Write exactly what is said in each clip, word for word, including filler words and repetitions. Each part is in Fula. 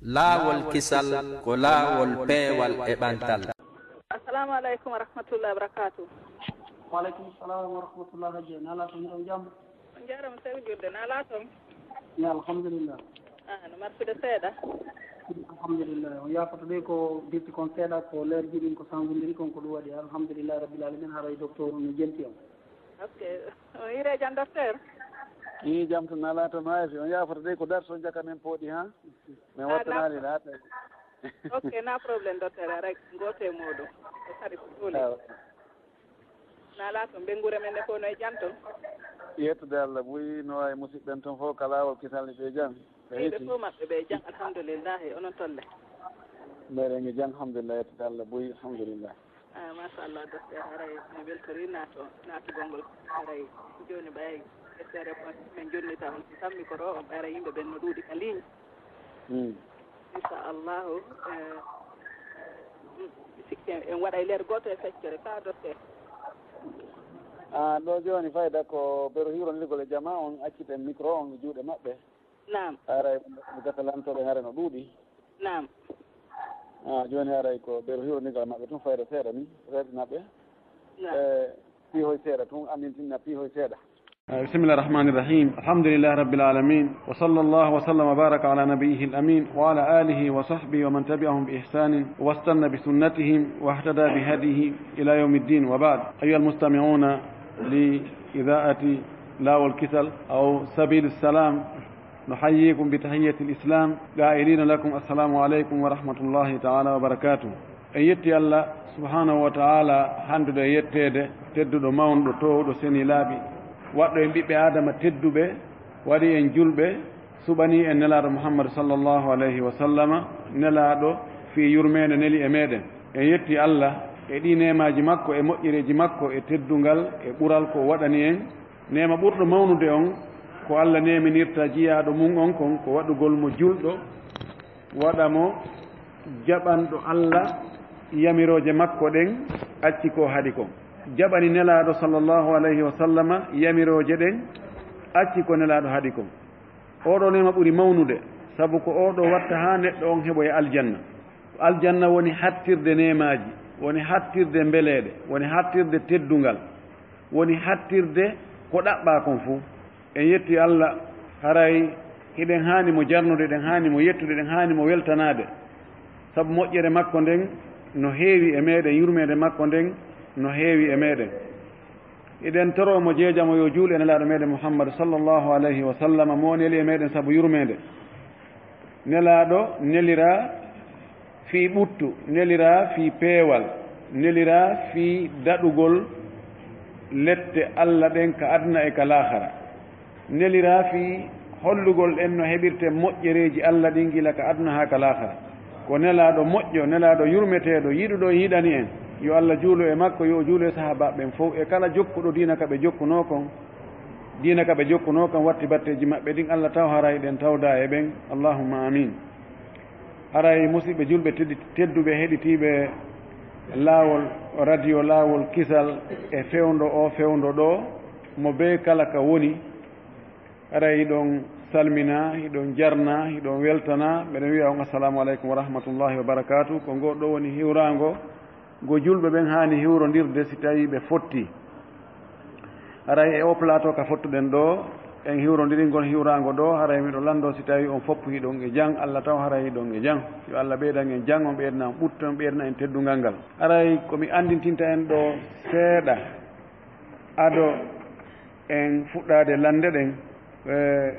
Laawol kisal ko laawol peewal e ɓantal. Assalamu aleykum wa rahmatullahi wa barakatuh. Wa aleykum salam wa rahmatullah, Hajji. Na laatoto on jam? On njaaraama, sey ko juulde, na laatoto on? Ya, alhamdulillah. Ah, no marsude seeɗa? Alhamdulillah. On yaafoto de ko dirti kon seeɗa, ko leer jiɗin ko sangodiri kon, ko ɗum waɗi. Alhamdulillah rabbil alamin, haray docteur no jenti on. Ok. On hiire jam, docteur? Ii, jam tan, na laatoto, no yaafi. On yaafoto de ko darto on jaka men pooɗi, ha? Min wattanaali na tawi. Ok, na problème, docteur, aray gooto e muuɗum. Ko sari ko tuuli. Awa. Na laatoto, ɓeynguure men nde fof no e jam toon? Yettude Allah, buy no e musidɓe ɓen toon fof, ka laawol kisal, ɓe jam? Ɓe ɓe hecci? Fof maɓɓe ɓe jam, alhamdulillahi. Onon tolle? Meɗen e jam, alhamdulillah, yettude Allah, buy, alhamdulillah. Ah, machallah, docteur, haray mi weltori naato-, naatugol ngol. Haray jooni ɓay, essai réponse, min jonnita on, si sammi ko ɗo, on ɓayra yimɓe ɓen no ɗuuɗi ka ligne. Hmm. Inchallahu, eh, mm, sikke en waɗay leer gooto e feccere, ka docteur. Ah, ɗo jooni fayda ko bero hirondirgol e jama, on acciten micro on e juuɗe maɓɓe. Naam. Haray ɓe gasa lantoɓe hare no ɗuuɗi. Naam. Ah, jooni haray ko ɓeɗo hiwronigal maɓɓe tun fayre seeɗa ni, reetina ɓe. Naam. E piihoy seeɗa tun, anndintinna piihoy seeɗa. بسم الله الرحمن الرحيم. الحمد لله رب العالمين. وصلى الله وسلم وبارك على نبيه الأمين وعلى آله وصحبه ومن تبعهم بإحسان واستن بسنتهم واهتدى بهديه إلى يوم الدين وبعد. أيها المستمعون لإذاعة لاول كسل أو سبيل السلام، نحييكم بتحية الإسلام قائلين لكم السلام عليكم ورحمة الله تعالى وبركاته. En yetti Allah subhanahu wa ta'ala, handuɗo e yetteede, tedduɗo, mawnuɗo, toowuɗo, seni laaɓi, waɗɗo en ɓiɓɓe Aadama tedduɓe, waɗi en julɓe, suɓani en Nelaaɗo Muhammad sallallahu alayhi wa sallama, Nelaaɗo fii yurmeende neli e meɗen. En yetti Allah e ɗi neemaaji makko, e moƴƴereeji makko, e teddungal, e ɓural ko o waɗani en. Neema ɓurɗo mawnude on, ko Allah neeminirta jiyaaɗo mum on kon, ko waɗugol mo julɗo, waɗa mo jaɓanɗo Allah yamirooje makko ɗen, acci ko haɗi kon. Jaɓani Nelaaɗo sallallahu alayhi wa sallama yamirooje ɗen, acci ko Nelaaɗo haɗi kon. Oɗo neema ɓuri mawnude, sabu ko oɗo watta haa neɗɗo on heɓoya aljanna. Aljanna woni hattirde neemaaji, woni hattirde mbeleeɗe, woni hattirde teddungal, woni hattirde ko ɗaɓɓaa kon fuu. En yetti Allah, haray hiɗen haani mo jarnude, eɗen haani mo yettude, eɗen haani mo weltanaade. Sabu moƴƴere makko nden no heewi e meɗen, yurmeende makko nden no heewi e meɗen. Eɗen toroo mo jeejamo yo juul e Nelaaɗo meɗen Muhammad sallallahu alayhi wa sallam, mo neli e meɗen sabu yurmeende. Nelaaɗo neliraa fii ɓuttu, neliraa fii peewal, neliraa fii daɗugol lette Allah ɗen ka aduna e ka laahara. Neliraa fii hollugol en no heɓirten moƴƴereeji Allah ɗin gila ka aduna haa ka laahara. Ko nelaaɗo moƴƴo, nelaaɗo yurmeteeɗo, yiɗuɗo yiɗani en. Yo Allah juulu e makko, yo o juulu e sahaabaaɓe ɓen fow, e kala jokkuɗo diina ka ɓe jokkunoo kon, diina ka ɓe jokkunoo kon, watti batteeji maɓɓe ɗin, Allah taw haray ɗen tawdaa e ɓen. Allahumma amiin. Haray, musiɓɓe julɓe teddi-, tedduɓe, heɗitiiɓe Laawol, Radio Laawol Kisal e fewndo o, fewndo ɗo, mo bee kala ka woni, haray hiɗon salmina, hiɗon jarna, hiɗon weltana, meɗen wi'a on assalamu aleykum wa rahmatullahi wa barakaatu. Ko ngo ɗo woni hiwraango ngo julɓe ɓen haani hiwrondirde si tawii ɓe fotti. Haray e o plateau ka fottuɗen ɗo, en hiwrondiri ngol hiwraango ɗo, haray miɗo lanndoo si tawii on fof hiɗon e jam, Allah taw haray hiɗon e jam. Yo Allah ɓeydan en jam, on ɓeydana on ɓuttu, on ɓeydana en teddungal ngal. Haray ko mi anndintinta en ɗo seeɗa, ado en fuɗɗaade lannde ɗen, eh,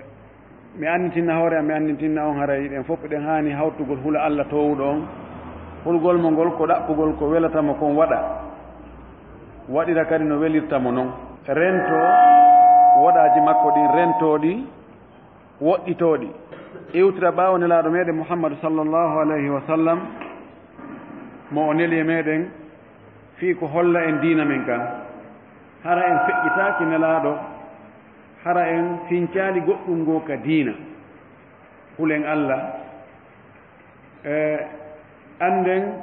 mi anndintinna hoore am, mi anndintinna on, haray hiɗen fof hiɗen haani hawtugol hula Allah toowuɗo on. Hulgol mo ngol ko ɗaɓɓugol ko welata mo kon waɗa. Waɗira kadi no welirta mo non. Rento woɗaaji makko ɗin, rentoo ɗi, woɗɗitoo ɗi. Iwtira ɓaawo Nelaaɗo meɗen Muhammadu sallallahu alayhi wa sallam, mo o neli e meɗen, fii ko holla en diina men kan. Hara en feƴƴitaaki Nelaaɗo, hara en fincaali goɗɗum ngoo ka diina. Hulen Allah, e annden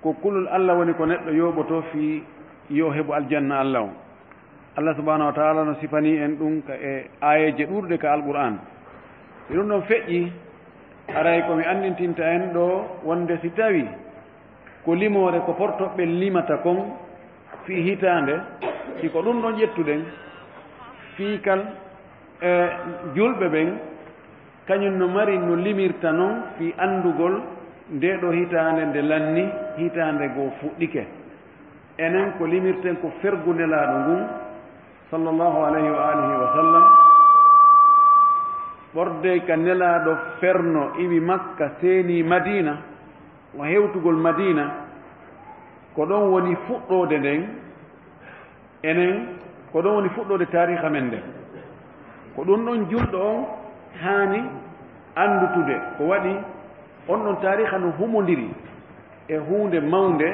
ko kulol Allah woni ko neɗɗo yooɓotoo fii yo heɓu aljanna Allah on. Allah subhanahu wa ta'ala no sifanii en ɗum ka e aayeeje ɗuuɗuɗe ka Alqur'aan. Si ɗum ɗon feƴƴii, Haray ko mi anndintinta en ɗoo wonde si tawii ko limoore ko portoɓɓe limata kon fii hitaande, si ko ɗum ɗon ƴettuɗen, fii kal, e, julɓe ɓen, kañum no mari no limirta non fii anndugol ndee ɗoo hitaande nde lanni, hitaande goo fuɗɗike. Enen ko limirten ko fergu Nelaaɗo ngun, sallallahu alayhi wa alihi wa sallam, ɓordey ka Nelaaɗo ferno iwi Makka, seenii Madiina, o hewtugol Madiina, ko ɗon woni fuɗɗoode nden, enen, ko ɗon woni fuɗɗoode taariika men nden. Ko ɗum ɗon julɗo on haani anndutude ko waɗi on ɗon taariika no humondiri e huunde mawnde,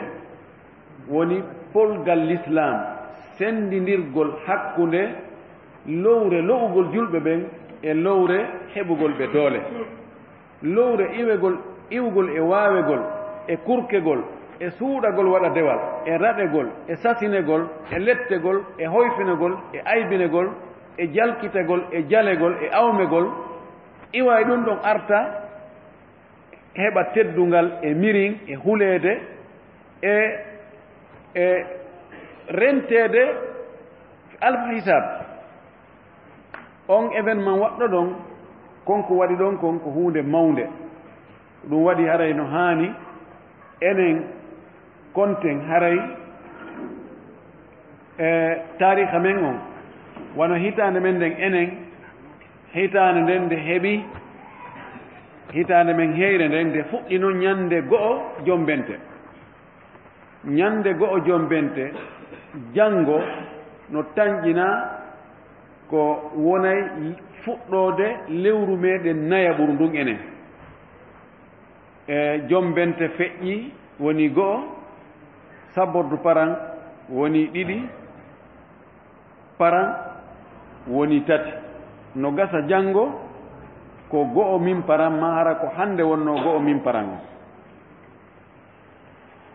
woni polgal Lislaam, senndindirgol hakkunde lowre lo'ugol julɓe ɓen e lowre heɓugol ɓe doole. Lowre iwegol, iwgol e waawegol, e kurkegol, e suuɗagol waɗa dewal, e raɗegol, e sasinegol, e lettegol, e hoyfinegol, e aybinegol, e jalkitagol, e jalegol, e awmegol, iwa e ɗum ɗon arta, heɓa teddungal e mirin e huleede e, e renteede alfa hisaab. On événement waɗɗo ɗon, kon ko waɗi ɗon kon ko huunde mawnde. Ɗum waɗi haray no haani enen konten haray e taariika men on, wano hitaande men nden enen, hitaande nden nde heɓi, hitaande men heyre nden nde fuɗɗi non ñande go'o jombente. Ñande go'o jombente, janngo no tanƴinaa ko wonay fuɗɗoode lewru meɗen nayaɓuru ndun enen. E jombente feƴƴi woni go'o, sabbordu paran woni ɗiɗi, paran woni tati. No gasa janngo ko go'o min paran, maa hara ko hannde wonnoo go'o min paran on.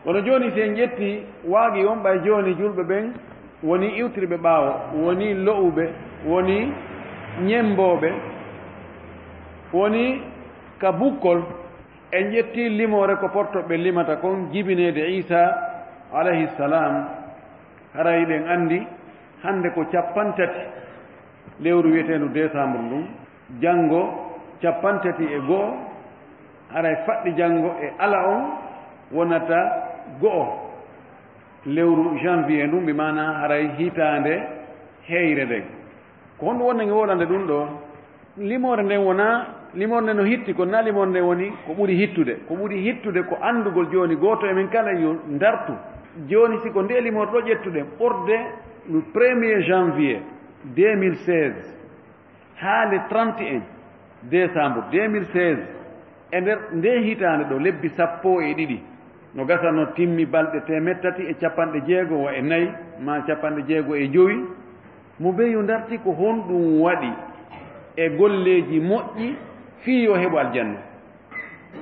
Kono jooni, si en ƴetti waagi on, ɓay jooni julɓe ɓen woni iwtirɓe ɓaawo, woni lo'uɓe, woni ñembooɓe, woni ka bukkol. En ƴetti limoore ko portoɓɓe limata kon jibineede Iisaa alayhi salaam, haray ɗen anndi hannde ko cappanɗe tati lewru wi'eteendu décembre ndun, janngo cappanɗe tati e go'o, haray faɗɗi janngo e ala on wonata go'o lewru janvier ndun, bi maanaa haray hitaande heyre nden. Ko honɗum wonde nge wolande ɗum ɗoo? Limoore nden wonaa, limoore nden no hitti, kono naa limoore nden woni ko ɓuri hittude. Ko ɓuri hittude ko anndugol jooni gooto e men kala yo ndartu. Jooni, si ko ndee limoore ɗoo ƴettuɗen, ɓorde no premier janvier deux mille seize haa le trente et un décembre deux mille seize, e nder ndee hitaande ɗoo, lebbi sappo e ɗiɗi, no gasa no timmi balɗe teemeɗɗe tati e capanɗe jeego e nayi, maa capanɗe jeego e jowi, mo beyo ndarti ko honɗum waɗi e golleeji moƴƴi fii yo heɓu aljanna.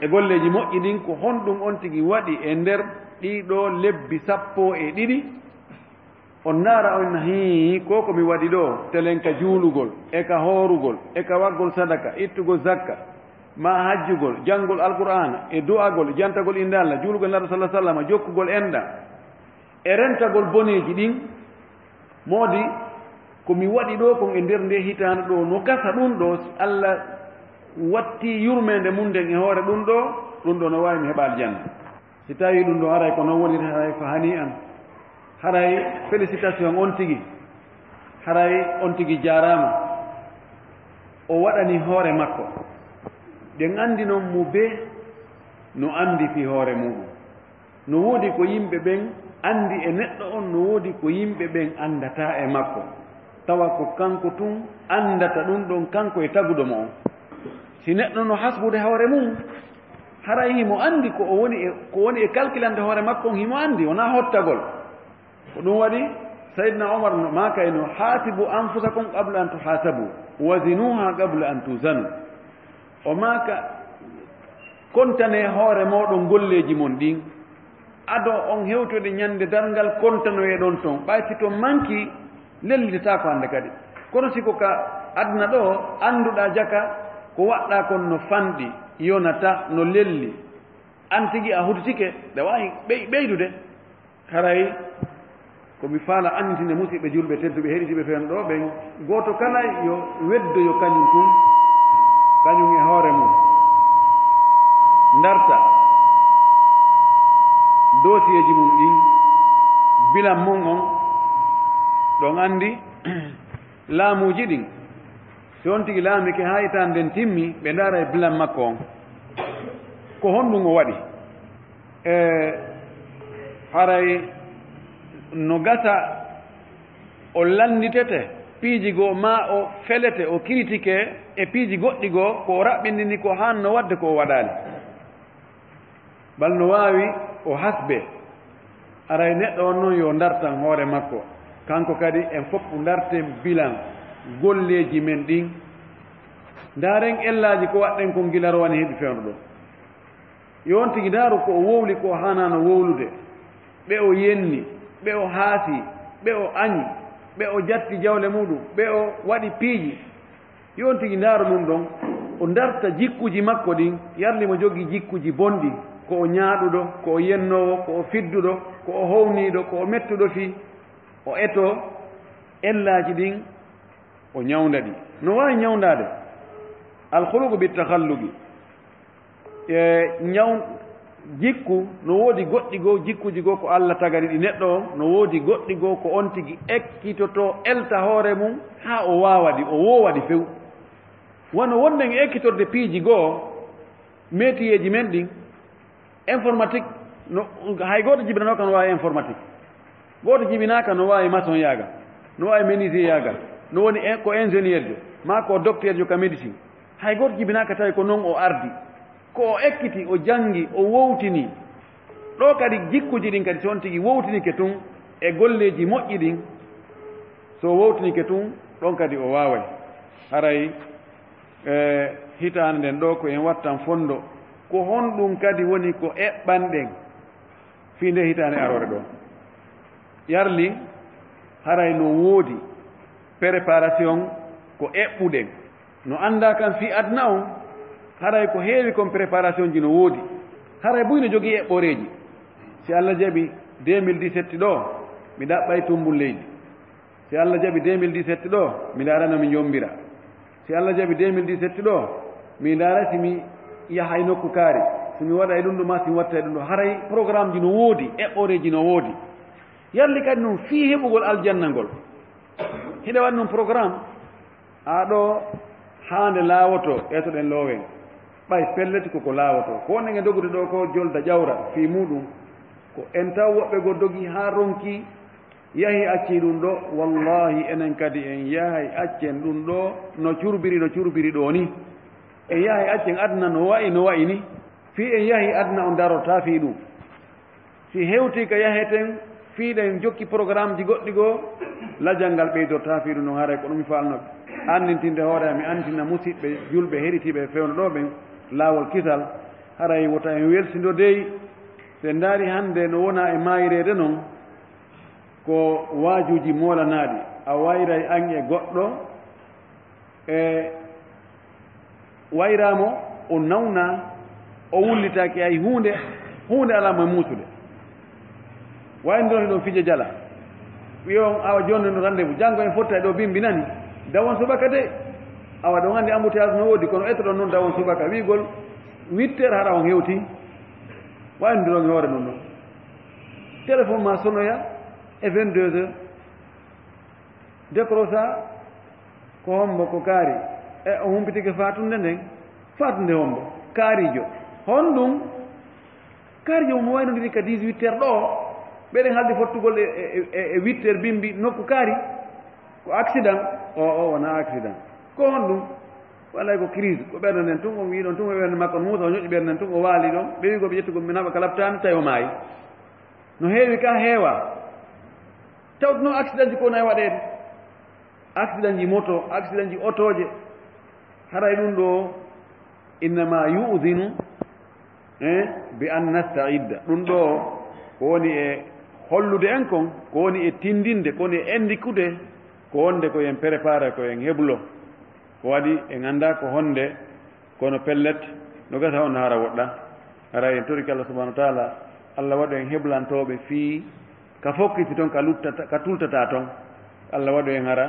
E golleeji moƴƴi ɗin, ko honɗum on tigi waɗi e nder ɗii ɗoo lebbi sappo e ɗiɗi? On ndaara, on na, hii, ko ko mi waɗi ɗoo, telen ka juulugol, e ka hoorugol, e ka waggol sadaka, ittugol zakka, maa hajjugol, janngol Alqur'aana, e du'agol, jantagol innde Alla, juulugol Naaru sallallaahu alayhi wa sallam, jokkugol enɗan, e rentagol boneeji ɗin, moodi ko mi waɗi ɗoo kon e nder ndee hitaande ɗoo, no gasa ɗum ɗoo, si Alla watti yurmeende mum nden e hoore ɗum ɗoo, ɗum ɗoo no waawi mi heɓa aljanna. Si tawii ɗum ɗoo haray ko non woni, haray fa hani an. Haray félicitation on tigi. Haray on tigi jaaraama. O waɗani hoore makko. Ɗen anndi non mo bee no anndi fii hoore muɗum. No woodi ko yimɓe ɓen anndi e neɗɗo on, no woodi ko yimɓe ɓen anndataa e makko. Tawa ko kanko tun anndata ɗum ɗon, kanko e taguɗo mo on. Si neɗɗo no hasbude hoore mum, haray himo anndi ko o woni e, ko woni e kalkilande hoore makko on, himo anndi, wonaa hottagol. Ko ɗum waɗi Sayyidina Umar no maakayno, "Haasibu anfusakum qabla an tuhaasabu, wa zinuha qabla an tuzanu." O maaka, "Kontanee hoore mooɗon golleeji mon ɗin, ado on hewtude ñande darngal, kontanoyee ɗon ton. Ɓay si ton manki, lellitetaako hannde kadi. Kono si ko ka aduna ɗoo, annduɗaa jaka ko waɗɗaa kon no fanɗi." yonata no lelli, an tigi a hutitike, ɗa waawi ɓey-, ɓeydude. Haray ko mi faala annditinde musiɓɓe julɓe tedduɓe heɗitiiɓe fen ɗo ɓen, gooto kala yo weddoyo kañum tun, kañum e hoore mum, ndarta doosiyeeji mum ɗin, bilan mum on, ɗon anndi laamuuji ɗin. Si on tigi laamike haa hitaande nden timmi, ɓe ndaara e bilan makko on. Ko honɗum o waɗi? E haray no gasa o lannditete piiji goo, maa o felete, o kiritike e piiji goɗɗi goo, ko o raɓɓindini ko haanno waɗde ko o waɗaali. Bal no waawi o hasbe. Aray neɗɗo on non yo ndartan hoore makko. Kanko kadi en fof ndarten bilan golleeji men ɗin. Ndaaren ellaaji ko waɗɗen kon gila rowani heɓi fewndo ɗo. Yo on tigi ndaaru ko o wowli ko o haanaano wowlude. Ɓe o yenni, ɓe o haasi, ɓe o añi, ɓe o jatti jawle muɗum, ɓe o waɗi piiji. Yo on tigi ndaaru ɗum ɗon, o ndarta jikkuji makko ɗin, yarli mo jogii jikkuji bonɗi, ko o ñaaɗuɗo, ko o yennoowo, ko o fidduɗo, ko o howniiɗo, ko o mettuɗo fii, o etoo ellaaji ɗin, o ñawnda ɗi. No waawi ñawndaade. Alkhuluqu bit takhalluqi. E ñaw-, jikku no woodi goɗɗi goo, jikkuji goo ko Alla tagani ɗi neɗɗo on, no woodi goɗɗi goo ko on tigi ekkitotoo, elta hoore mum haa o waawa ɗi, o woowa ɗi few. Wano wonɗen e ekkitorde piiji goo, metiyeeji men ɗin, informatique, no, hay gooto jibinanooka no waawi informatique. Gooto jibinaaka no waawi maçon yaaga, no waawi menuisier yaaga, no woni en-, ko ingénieur jo, maa ko docteur jo ka médecine. Hay gooto jibinaaka tawi ko non o ardi. Ko o ekkiti, o janngi, o wowtini. Ɗo kadi jikkuji ɗin kadi, so on tigi wowtinike tun e golleeji moƴƴi ɗin, so wowtinike tun, ɗon kadi o waaway. Haray, e, hitaande nden ɗo ko en wattan fondo, ko honɗum kadi woni ko eɓɓanɗen fii nde hitaande aroore ɗo? Yarli, haray no woodi préparation ko eɓɓuɗen. No anndaa kan fii aduna on, haray ko heewi kon préparation ji no woodi. Haray buy no jogii eɓɓoreeji. Si Alla jaɓi deux mille dix-sept ɗo, mi ɗaɓɓay tummbun leydi. Si Alla jaɓi deux mille dix-sept ɗo, mi ndaara no mi njommbira. Si Alla jaɓi deux mille dix-sept ɗo, mi ndaara si mi yahay nokku kaari, si mi waɗay ɗum ɗo maa si mi wattay ɗum ɗo. Haray programme ji no woodi, eɓɓoreeji no woodi. Yarli kadi non fii heɓugol aljanna ngol. Hiɗa waɗi non programme, a ɗo haande laawoto, etoɗen loowen. Ɓay pellet ko ko laawoto. Ko wonɗen e dogude ɗo ko jolda ƴawra fii muuɗum. Ko en taw woɓɓe goo dogi haa ronki, yahi accii ɗum ɗo. Wallaahi enen kadi en yahay accen ɗum ɗo no curbiri, no curbiri ɗo ni. En yahay accen aduna no wa'i, no wa'i ni. Fii en yahi aduna on darortaa fii ɗum. Si hewtii ka yaheten, fii ɗen jokki programme ji goɗɗi goo, lajal ngal ɓeydortaa fii ɗum ɗon. Haray ko ɗum mi faalno anndintinde hoore am, mi anndina musiɓɓe julɓe heɗitiiɓe fewndo ɗo ɓen laawol kisal. Haray wota en welsindo dey, si en ndaari hannde no wona e maayireede non, ko waajuuji moolanaaɗi, a wayray an e goɗɗo, e wayraama, o nawna, o wullitaaki hay huunde, huunde alaa mo e muusude. Wayno ɗon hiɗon fija jala. Wi'on, awa jooni no rendez-vous, janngo en fottay ɗo bimbi nani. Dawon subaka de. Awa ɗon anndi embouteillage no woodi, kono ettoɗon non dawon subaka. Wi'gol huit heures hara on hewti. Wayno ɗon e hoore mon ɗon. Téléphone ma sonoya e vingt-deux heures. Décrocha, ko hombo? Ko kaari. E o humpitike faatunde nden. Faatunde hombo? Kaarijo. Honɗum? Kaarijo mo waynodiri ka dix-huit heures ɗo. Meɗen haldi fottugol e, e, e, e huit heures bimbi nokku kaari. Ko accident? O, o wona accident. Ko honɗum? Walay ko crise. Ko ɓernde nden tun, on wi'ɗon tun e ɓernde makko, on Muusa o ñoƴƴi ɓernde nden tun, o waali ɗon. Ɓe wi'gol ɓe ƴettugol mi naɓa ka laptaani, tawi o maayi. No heewi ka heewa. Tawtuno accident ji ko wona e waɗeede. Accident ji moto, accident ji otooje. Haray ɗum ɗo, innama yu'dhinu, eh, bi an nasta'idda. Ɗum ɗo ko woni e hollude en kon, ko woni e tindinde, ko woni e endikude, ko wonde ko en prépare, ko en heblo. Ko waɗi en annda ko honde, kono pellet, No gasa on hara woɗɗa, hara en torike Allah subhanahu wa taala, Allah waɗu en heblantooɓe fii ka fokkiti ton, ka luttata, ka tultata ton. Allah waɗu en hara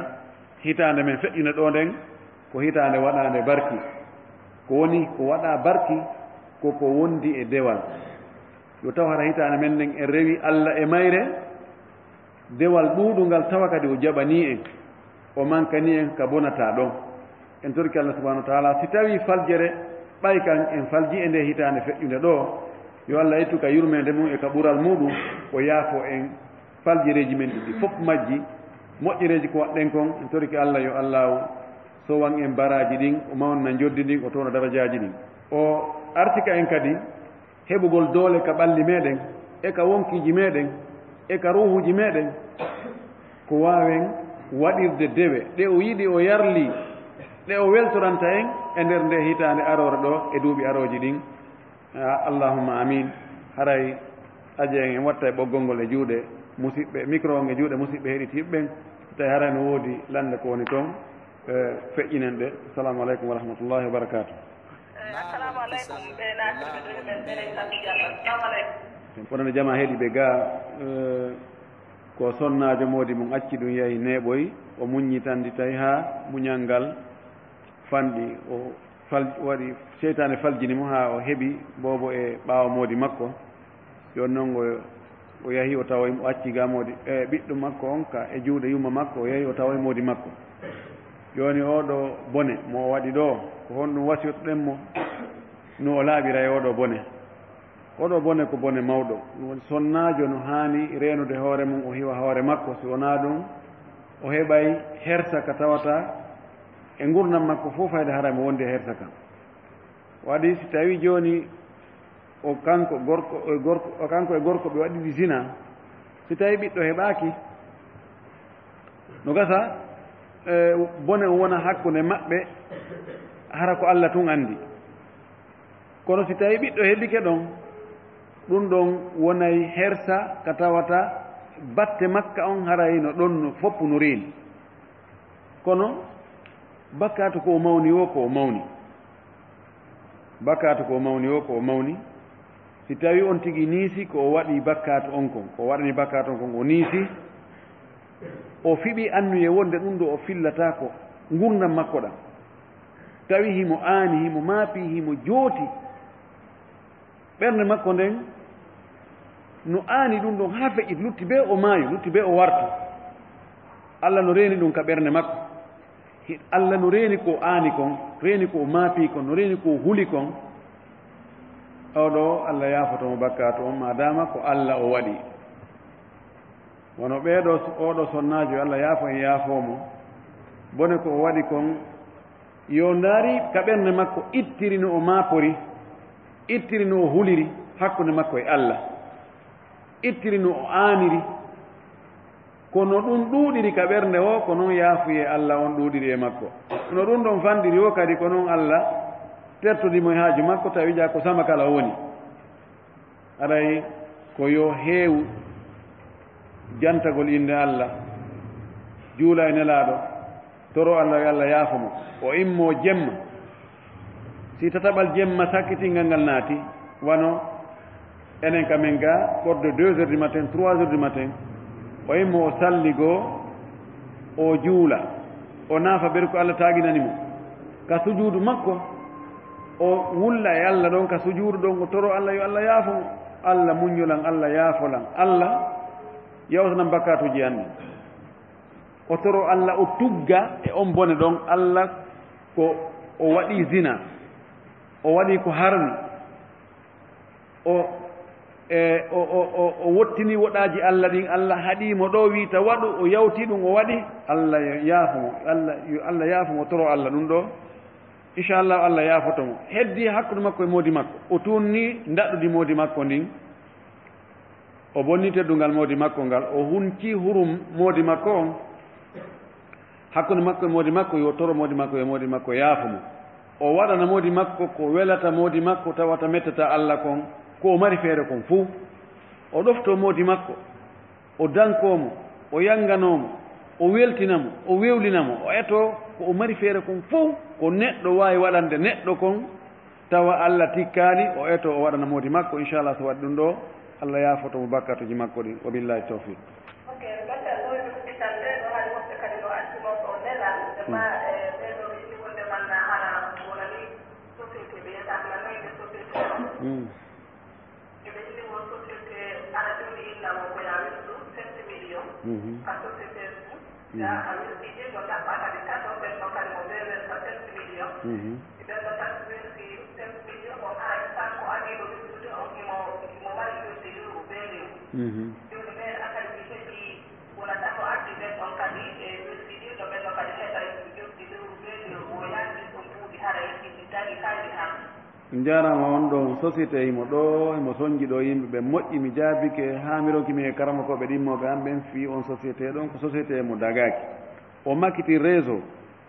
hitaande men feƴƴunde ɗoo nden, ko hitaande waɗaande barki. Ko woni ko waɗaa barki, ko ko wondi e dewal. Yo taw hara hitaande men nden en rewi Allah e mayre, dewal ɗuuɗungal, tawa kadi o jaɓanii en, o mankanii en ka bonataa ɗon. En torike Allah subhanahu wa taala, si tawii faljere ɓay kan en falji e nde hitaande feƴƴunde ɗoo, yo Allah ittu ka yurmeende mum e ka ɓural muuɗum, o yaafo en faljereeji men ɗin fof majji, moƴƴereeji ko waɗɗen kon, en torike Allah yo Allahu sowan en baraaji ɗin, o mawnina njoddi ndin, o towna darajaaji ɗin. O artika en kadi heɓugol doole ka ɓalli meɗen, e ka wonkiiji meɗen, e ka ruuhuuji meɗen, ko waawen waɗirde dewe ɗe o yiɗi, o yarli, ɗe o weltoranta en e nder nde hitaande aroore ɗoo e duuɓi arooji ɗin. Ah, allahumma amin. Haray aje en, en watta e ɓoggol ngol e juuɗe musiɓɓe, micro on e juuɗe musiɓɓe heɗitiiɓe ɓen, so tawi haray no woodi lannde ko woni toon, eh, feƴƴinen ɗe. Assalamu aleykum wa rahmatullahi wa barakatuh. Assalamu aleykum, ɓe naatɓe ɓe ɗo, ɓe ɓe naatɓe. Assalamu aleykum. Wonande jama heɗiiɓe ga, eh, ko sonnaajo moodi mum acci ɗum yahi neeɓoyi, o muññi tan ndi tawi haa muñal ngal fanɗi, o fal-, waɗi, seytaane faljini mo haa o heɓi boobo e ɓaawo moodi makko. Jooni noon o, o yahi o tawoyi mo, o acci ga moodi, e ɓiɗɗo makko on ka e juuɗe yumma makko, o yahi o tawoyi moodi makko. Jooni oo ɗoo bone mo o waɗi ɗoo, ko honɗum wasiyotoɗen mo no o laaɓira e oo ɗoo bone? Oo ɗoo bone ko bone mawɗo. Ɗum woni sonnaajo no haani reenude hoore mum, o hiwa hoore makko, si wonaa ɗum o heɓay hersa ka tawata e ngurndan makko fof fayde haray mo wondi e hersa kan. Waɗi si tawi jooni o kanko gorko, o gorko, o kanko e gorko ɓe waɗi zina, si tawi ɓiɗɗo heɓaaki, no gasa, eh, bone on wona hakkunde maɓɓe, hara ko Allah tun anndi. Kono si tawi ɓiɗɗo heɓike ɗon, ɗum ɗon wonay hersa ka tawata batte makka on haray no ɗon no foppu no reeni. Kono bakkaatu ko o mawni o, ko o mawni. Bakkaatu ko o mawni o, ko o mawni. Si tawi on tigi niisi ko o waɗi bakkaatu on kon, ko o waɗani bakkaatu on kon, o niisi, o fiɓi annuye wonde ɗum ɗo o fillata ko ngurndan makko ɗan. Tawi himo aani, himo maapi, himo jooti. Ɓernde makko nden no aani ɗum ɗon haa feƴƴit, lutti bee o maayo, lutti bee o warto. Allah no reeni ɗum ka ɓernde makko. Hi-, Allah no reeni ko aani kon, reeni ko maapi kon, no reeni ko huli kon. Oo ɗoo, Allah yaafoto mo bakkaatu on, maadaama ko Allah o waɗi. Wano ɓee ɗoo, oo ɗoo sonnaajo, Allah yaafo en, yaafoo mo. Bone ko o waɗi kon, yo ndaari ka ɓernde makko, ittiri no o maapori, ittiri no o huliri hakkunde makko e Allah, ittiri no o aaniri. Kono ɗum ɗuuɗiri ka ɓernde o, ko non yaafuyee Allah on ɗuuɗiri e makko. No ɗum ɗon fanɗiri o kadi, ko non Allah tertodi mo e haaju makko, tawi ja ko sama kala woni. Haray ko yo heewu jantagol innde Allah, juula e Nelaaɗo, toro Allah yo Allah yaafo mo. O immoo jemma. Si tataɓal jemma sakkitingal ngal naati, wano enen ka men ga, kodde deux heures du matin, trois heures du matin, o immoo o salligoo, o juula, o naafa ɓeru ko Allah taaginani mo. Ka sujuudu makko, o wulla e Allah ɗon, ka sujuudu ɗon, o toro Allah yo Allah yaafo mo. Allah muññolan, Allah yaafolan, Allah yawtanan bakkaatuuji an ɗin. O toro Allah, o tugga e on bone ɗon, Allah ko o waɗi zina, o waɗi ko harmi, o, e, o, o, o, o wottini woɗaaji Allah ɗin, Allah haɗi mo ɗo, wiita waɗu, o yawti ɗum, o waɗi, Allah yo yaafo mo, Allah, yo Allah yaafo mo, toro Allah ɗum ɗo. Inchallah, Allah yaafoto mo. Heddi hakkunde makko e moodi makko. O tunni ndaɗɗudi moodi makko ndin. O bonni teddungal moodi makko ngal. O hunci hurum moodi makko on. Hakkunde makko e moodi makko, yo toro moodi makko, yo moodi makko yaafo mo. O waɗana moodi makko ko welata moodi makko, tawata mettata Allah kon, ko o mari feere kon fuu. O ɗofto moodi makko, o dankoo mo, o yannganoo mo, o weltina mo, o wewlina mo, o etoo ko o mari feere kon fof, ko neɗɗo waawi waɗande neɗɗo kon, Tawa Allah tikkaali, o eto o waɗana moodi makko, inchallah, so waɗi ɗum ɗo, Allah yaafoto mo bakkatuuji makko ɗin. Wa billahi tawfiq. Ok, batte Allah ɗum kitan nde ɗo hari woɓɓe kadi no acci mawɗo o nelal, ɓe ma, e ɓe ɗo ɓe inni wonde man na hara wona ni société ɓe yiyata na nayde société o. Mm. Eɓe inni won société ara joni inna mo ko ya wirtu sept millions. Mhm. Ka société ɗum. Ya a wirti je ko tappa kadi tato ɓen ɗon kadi mo ɓe werta sept millions. Mhm. Ɓen ɗo tan wirti sept millions on ara tan ko aniiɗo wirtude on himo, himo mari wirti lewru be lewru. Mhm. Joni ɓen akadi mi heɓi wona tato addi ɓen ɗon kadi e wirti ɗin ɗo ɓen ɗon kadi heɓay wirti lewru be lewru o yaaki ɗon buuɗi hara yetti ɗi tagi kayri han. Njaaraama on ɗon société himo ɗo, himo sonji ɗo yimɓe ɓe moƴƴi, mi jaabike, haa mi ronki mi e karamokooɓe ɗimmooɓe an ɓen fii on société ɗon, ko société mo dagaaki. O makiti réseau,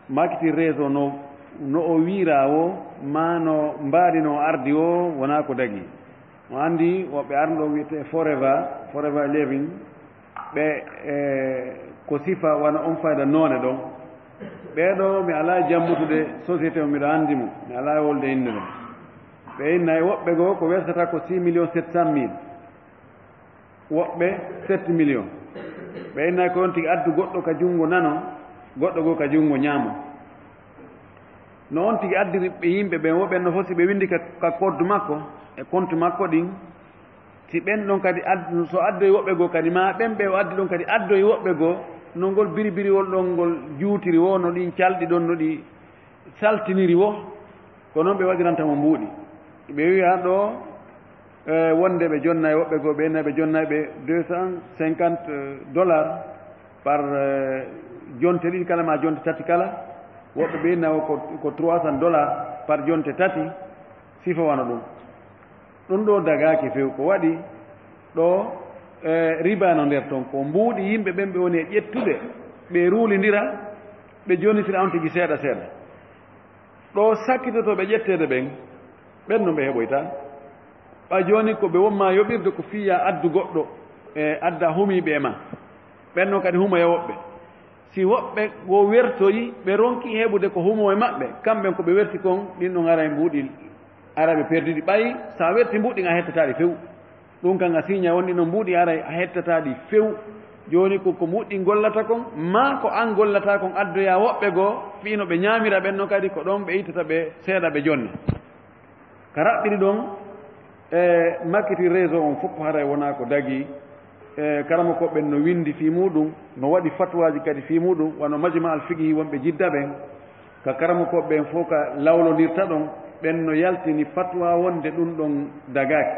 makiti réseau no, no o wiira o, maa no mbaadi no ardi o, wonaa ko dagi. O anndi woɓɓe arno ɗon wiyetee Forever, Forever Living, ɓe, e, ko sifa wano on fayda noone ɗon. Ɓee ɗo mi alaa jammutude société o, miɗo anndi mo, mi alaa wolde innde ɗon. Ɓe inna e woɓɓe goo ko wersata ko six millions sept cent mille, woɓɓe sept millions. Ɓe inna ko on tigi addu goɗɗo ka junngo nano, goɗɗo goo ka junngo ñaamo. No on tigi addiri ɓe yimɓe ɓen, woɓɓe no fof si ɓe winndi ka, ka code makko e compte makko ɗin, si ɓen ɗon kadi ad-, so addoyi woɓɓe goo kadi, ma ɓen ɓe o addi ɗon kadi addoyi woɓɓe goo, no ngol biribiriwol ɗon ngol juutiri wo, no ɗin calɗi ɗon, no ɗi saltiniri wo, ko noon ɓe waɗiranta mo mbuuɗi. Ɓe wi'a ɗo, e, wonde ɓe jonnay woɓɓe goo, ɓe nayi ɓe jonnay ɓe deux cent cinquante dollars par, e, jonte ɗiɗi kala ma jonte tati kala. Woɓɓe ɓe inna o ko, ko trois cents dollars par jonte tati, sifa wano ɗum. Ɗum ɗo dagaaki few. Ko waɗi ɗo, e, riba no nder ton. Ko mbuuɗi yimɓe ɓen ɓe woni e ƴettude, ɓe ruulindira, ɓe jonnitira on tigi seeɗa seeɗa. Ɗo sakkitotooɓe ƴetteede ɓen, ɓen no ɓe heɓoyta. Ɓay jooni ko ɓe wonma yoɓirde ko fii ya addu goɗɗo, e, adda humiiɓe e ma. Ɓen non kadi humoya woɓɓe. Si woɓɓe wo wertoyi, ɓe ronki heɓude ko humo e maɓɓe, kamɓe ko ɓe werti kon, ɗin ɗon haray mbuuɗi ara ɓe perdidi. Ɓay sa werti mbuuɗi a hettataa ɗi few. Ɗum kan a siiña wonɗi no mbuuɗi aray a hettataa ɗi few. Jooni ko, ko mbuuɗi gollata kon, maa ko an gollata kon addoya woɓɓe goo, fii no ɓe ñaamira ɓen non kadi ko ɗon ɓe ittata ɓe seeɗa ɓe jonna. Ka raɓɓiɗi ɗon, e makkiti réseau on fof haray wonaa ko dagi. E karamokooɓe ɓen no winndi fii muuɗum, no waɗi fatwaaji kadi fii muuɗum, wano Majma al Fiqhi wonɓe Jidda ɓen. Ka karamokooɓe ɓen fof ka lawlondirta ɗon, ɓen no yaltini fatwa wonde ɗum ɗon dagaaki.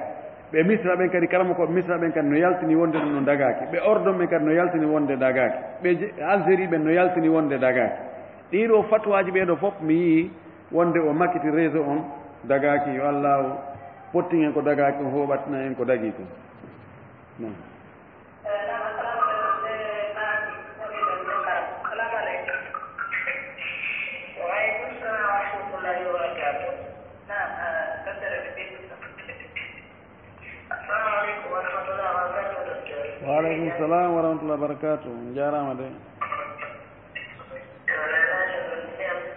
Ɓe Misra ɓen kadi, karamokooɓe Misra ɓen kadi no yaltini wonde ɗum ɗon dagaaki. Ɓe Ordon ɓen kadi no yaltini wonde dagaaki. Ɓe je-, Algérie ɓen no yaltini wonde dagaaki. Ɗii ɗoo fatwaaji ɓee ɗoo fof mi yii wonde o makkiti réseau on dagaaki. Yo Allaahu pottin en ko dagaaki on, o ɓattina en ko dagii kon. Naam. Eh, naam, assalamu alaikum. Eh, naam, assalamu alaikum. Wa alaikum salam wa rahmatullahi wa barakatuh. Naam, eh, docteur bi. Assalamu alaikum wa rahmatullahi wa barakatuh, docteur. Wa alaikum salam wa rahmatullahi wa barakatuh. On jaaraama de.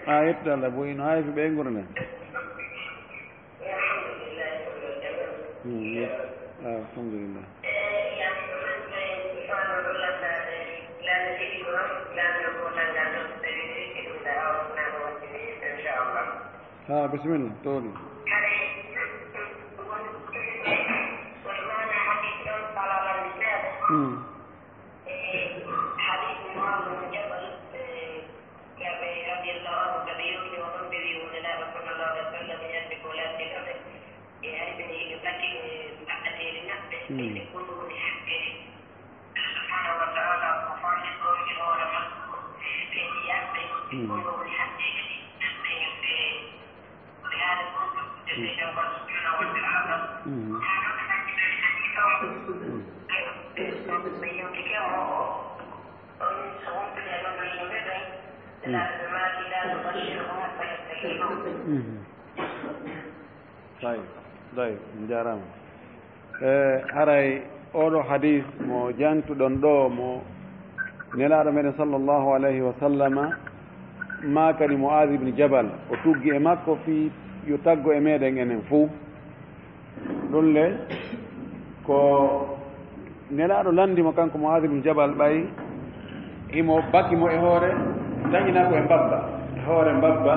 A yetti Allah, bo ino haawi fi ɓe ngurndan. Hmm, yes. Ah, alhamdulillah. Ha, bisimilla, towɗi. Hmm. Kamɓe radiyallahu anhu, kamɓe yewtino ɗon, ɓe wi'i wonde Naaɓe sallallahu alaihi wa sallam yande ko laatde kamɓe, e ari ɓe yiɗi ɓaddi e baɗɗateeri maɓɓe, ɓe wi'i ko ɗum woni haqqe Allah subhanahu wa ta'ala, ko faami ko e hoore makko, ɓe yi'aɓe, ko ɗum woni haqqe kadi maɓɓe, ɓe Tawi, tawi, on jaaraama. E, haray oɗo hadis mo jangtuɗon ɗo, mo Nelaaɗo meɗen sallallahu alayhi wa sallama, ma kadi Mu'aaz ibn Jabal, o tuggi e makko fii Yo taggo e meɗen enen fuu. Ɗun le, ko Nelaaɗo lanndi mo kanko Mu'aaz ibn Jabal, ɓay himo baki mo e hoore, taƴina ko e mbabba, e hoore mbabba,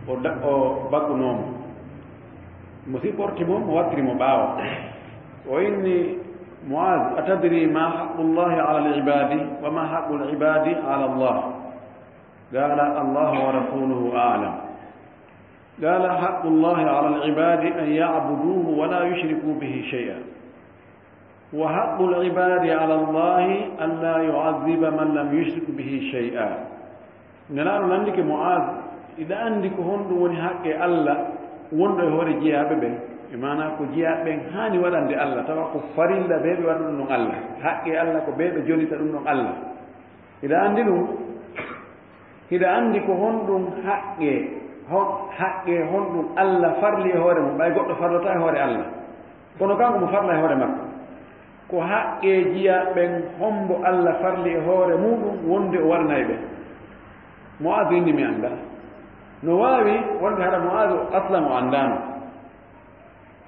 o da-, o bakunoo mo. Mo siɓorti mo, mo wattiri mo ɓaawo. O inni Mu'aaz, "Atadri ma haqqullahi ala al-ibaadi, wa ma haqqul ibaadi ala Allah?" Qaala, "Allahu wa rasuluhu a'lam." Qaala, "Haqqullahi ala al-ibaadi an ya'buduhu wa la yushriku bihi shay'a. Wa haqqul ibaadi ala Allahi an la yu'adhdhiba man lam yushrik bihi shay'a." Nelaaɗo lanndike Mu'aaz, "Hiɗa anndi ko honɗun woni haqqe Alla wonɗo e hoore jiyaaɓe ɓen?" E maanaa ko jiyaaɓe ɓen haani waɗande Alla, tawa ko farilla ɓe ɓe waɗa ɗun ɗon Alla. Haqqe Alla ko ɓe ɓe jonita ɗun ɗon Alla. Hiɗa anndi ɗun? Hiɗa anndi ko honɗun haqqe, hon-, haqqe honɗun Alla farli e hoore mun, ɓay goɗɗo farlata e hoore Alla? Kono kanko mo farla e hoore makko. Ko haqqe jiyaaɓe ɓen, hombo Alla farli e hoore muɗum wonde o waɗanay ɓe? Mu'aazu inni, "Mi anndaa." No waawi wonde hara Mu'aazu aslan o anndaano.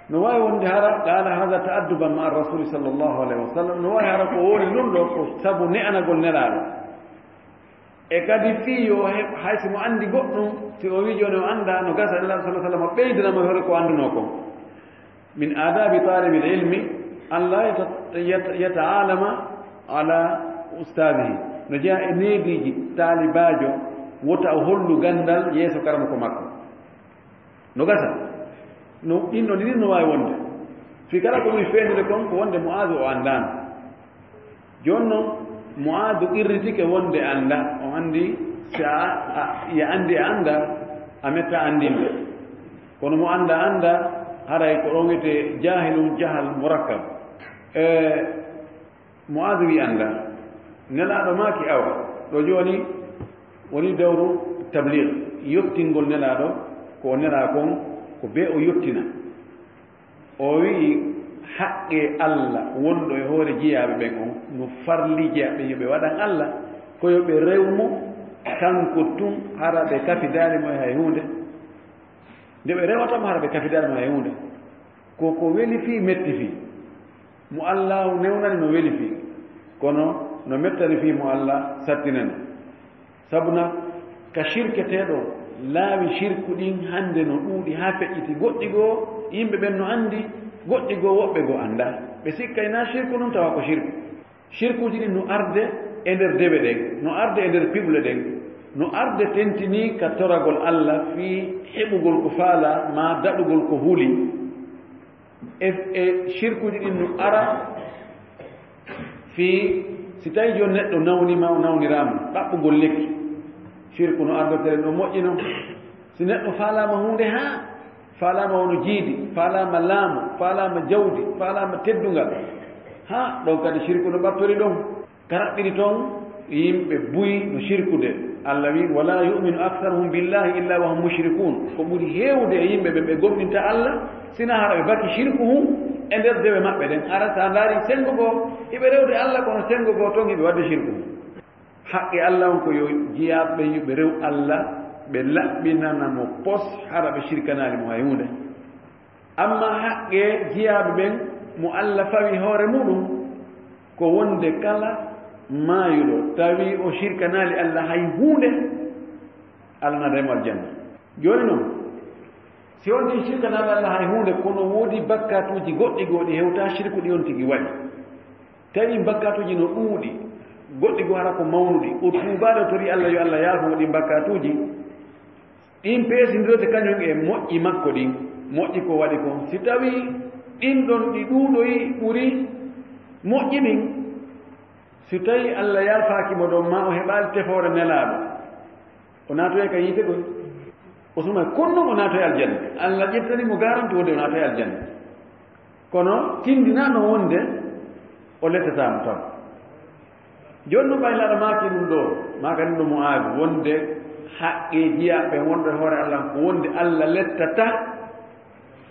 No waawi wonde hara, qaala haadha ta'adduban ma'a Rasuuli sallallahu alayhi wa sallam. No waawi hara ko woni ɗun ɗoo ko sabu ne'anagol Nelaaɗo. E kadi fii yo heɓ, hay si mo anndi goɗɗun, si o wi'i jooni o anndaa, no gasa Nelaaɗo sallallahu alayhi wa sallam ɓeydana mo e hoore ko anndunoo kon. Min aadaabi taalibil ilmi an laa yata-, yata-, yata'aalama ala ustaadihi. No jeyaa e neediiji taalibaajo wota o hollu ganndal yeeso karamoko makko. No gasa. No, ɗin ɗon, ɗin no waawi wonde. Fii kala ko ɓuri feeñude kon ko wonde Mu'aazu o anndaano. Jooni non, Mu'aazu qirritike wonde anndaa. O anndi si a, a, ya anndi a anndaa, a metta anndinde. Kono mo anndaa anndaa, haray ko ɗon wi'etee jaahilun jahal murakkab. E, Mu'aazu wi'i anndaa. Nelaaɗo maaki, awa, ɗoo jooni woni dawru tabliig, yottingol Nelaaɗo, ko o nelaa kon, ko bee o yottina. O wi'i, haqqe Alla wonɗo e hoore jiyaaɓe ɓen on, no farli jiyaaɓe ɓen yo ɓe waɗan Alla, ko yo ɓe rew mo kanko tun, hara ɓe kafidaali mo e hay huunde. Nde ɓe rewata mo, hara ɓe kafidaali mo e hay huunde. Ko ko weli fii, metti fii. Mo Allaahu newnani no weli fii, kono no mettani fii mo Alla sattinani. Sabuna ka sirketeeɗo, laawi sirku ɗin hannde no ɗuuɗi haa feƴƴiti. Goɗɗi goo yimɓe ɓen no anndi, goɗɗi goo woɓɓe goo anndaa. Ɓe sikkay naa sirku non tawa ko sirku. Sirkuuji ɗin no arde e nder dewe ɗen, no arde e nder piɓle ɗen, no arde tentinii ka toragol Alla fii heɓugol ko faalaa maa daɗugol ko huli. E, e sirkuuji ɗin no ara fii si tawii jooni neɗɗo nawniima, o nawniraama, ɗaɓɓugol lekki. Sirku no ardortee ɗon moƴƴi non. Si neɗɗo faalaama huunde haa, faalaama wano jiidi, faalaama laamu, faalaama jawdi, faalaama teddungal, haa ɗon kadi sirku no ɓattori ɗon. Ka raɓɓiɗi ton, yimɓe buy no sirkude. Alla wi'i, "Wa laa yu'minu aktharuhum billaahi illaa wa hum mushrikuun." Ko ɓuri heewude e yimɓe ɓen ɓe gomɗinta Alla, sinaa hara ɓe baki sirku hun e nder dewe maɓɓe ɗen. Hara si a ndaarii senngo goo, hiɓe rewde Alla, kono senngo goo ton hiɓe waɗde sirku hun. Haqqe Alla on ko yo jiyaaɓe ɓen yo ɓe rew Alla, ɓe laɓɓinana mo pos, hara ɓe sirkanaali mo hay huunde. Ammaa haqqe jiyaaɓe ɓen mo Alla fawi hoore muɗum, ko wonde kala maayuɗo tawi o sirkanaali Alla hay huunde, Alla naadaay mo aljanna. Jooni non, si on tigi sirkanaali Alla hay huunde, kono woodi bakkaatuuji goɗɗi goo ɗi hewtaa sirku ɗi on tigi waɗi. Tawi ɗin bakkaatuuji no ɗuuɗi, goɗɗi goo hara ko mawnuɗi, o tuubaali, o torii Alla yo Alla yaafo mo ɗin bakkaatuuji. Ɗin peesindirote kañum e moƴƴi makko ɗin, moƴƴi ko waɗi kon. Si tawii ɗin ɗon ɗi ɗuuɗoyi ɓuri moƴƴi ɗin, si tawii Alla yaafaaki mo ɗon, maa o heɓaali tefoore Nelaaɗo, o naatoyay ka yiite koy. O sumay, kono non o naatoyay aljanna. Alla ƴettani mo garanti wonde o naatoyay aljanna. Kono tindinaano wonde o lettataamo taw. Jooni non ɓay Nelaaɗo maaki ɗum ɗoo, maaka ɗum ɗo Mu'aaz, wonde haqqe jiyaaɓe wonɓe hoore Alla ko wonde Alla lettata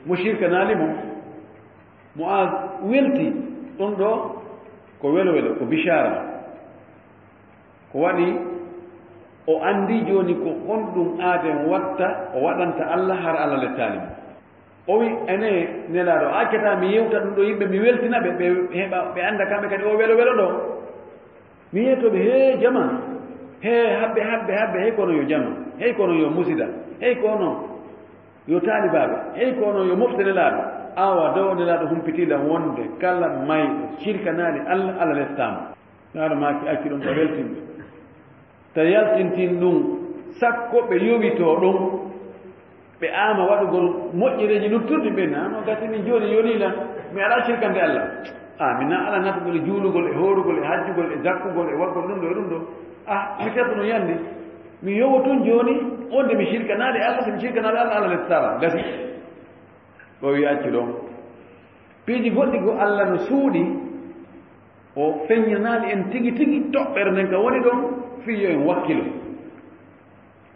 mo sirkanaali mo. Mu'aaz welti, ɗum ɗoo ko welo welo, ko bicaara. Ko waɗi O anndi jooni ko honɗum aaden watta, o waɗanta Alla, hara Alla lettaali mo. O wi, ene, Nelaaɗo, a accataa mi yewta ɗum ɗo yimɓe, mi weltina ɓe, ɓe heɓa, ɓe annda kamɓe kadi o welo welo ɗo. Mi yetto ɓe, hee jama, hee habbe, habbe, habbe, hey kono yo jama, hey kono yo musida, hey kono yo taalibaaɓe, hey kono yo mofte Nelaaɗo. Awa do Nelaaɗo humpitiiɗam wonde kala mayɗo cirkanaali Alla, Alla lettaama. Nelaaɗo maaki accu ɗum ka weltinɓe. Ta yaltintin ɗum, sakko ɓe yowitoo ɗum, ɓe aama waɗugol moƴƴereeji luttuɗi. Ɓe na no gasi min jooni yonii lan, mi alaa cirkande Alla. A mi na ala natugol e juulugol, e hoorugol, e hajjugol, e zakkugol, e waɗgol ɗum ɗo e ɗum ɗo. A mi fetto no yandi. Mi yowo tun jooni, wonde mi cirkanaali Alla, so mi cirkanaali Alla, Alla lettataa lan. Gasi. O wi accu ɗon. Piiji goɗɗi go Alla no suuɗi, o feññanaali en tigi tigi toɓɓere nden ka woni ɗon, fii yo en wakkilo.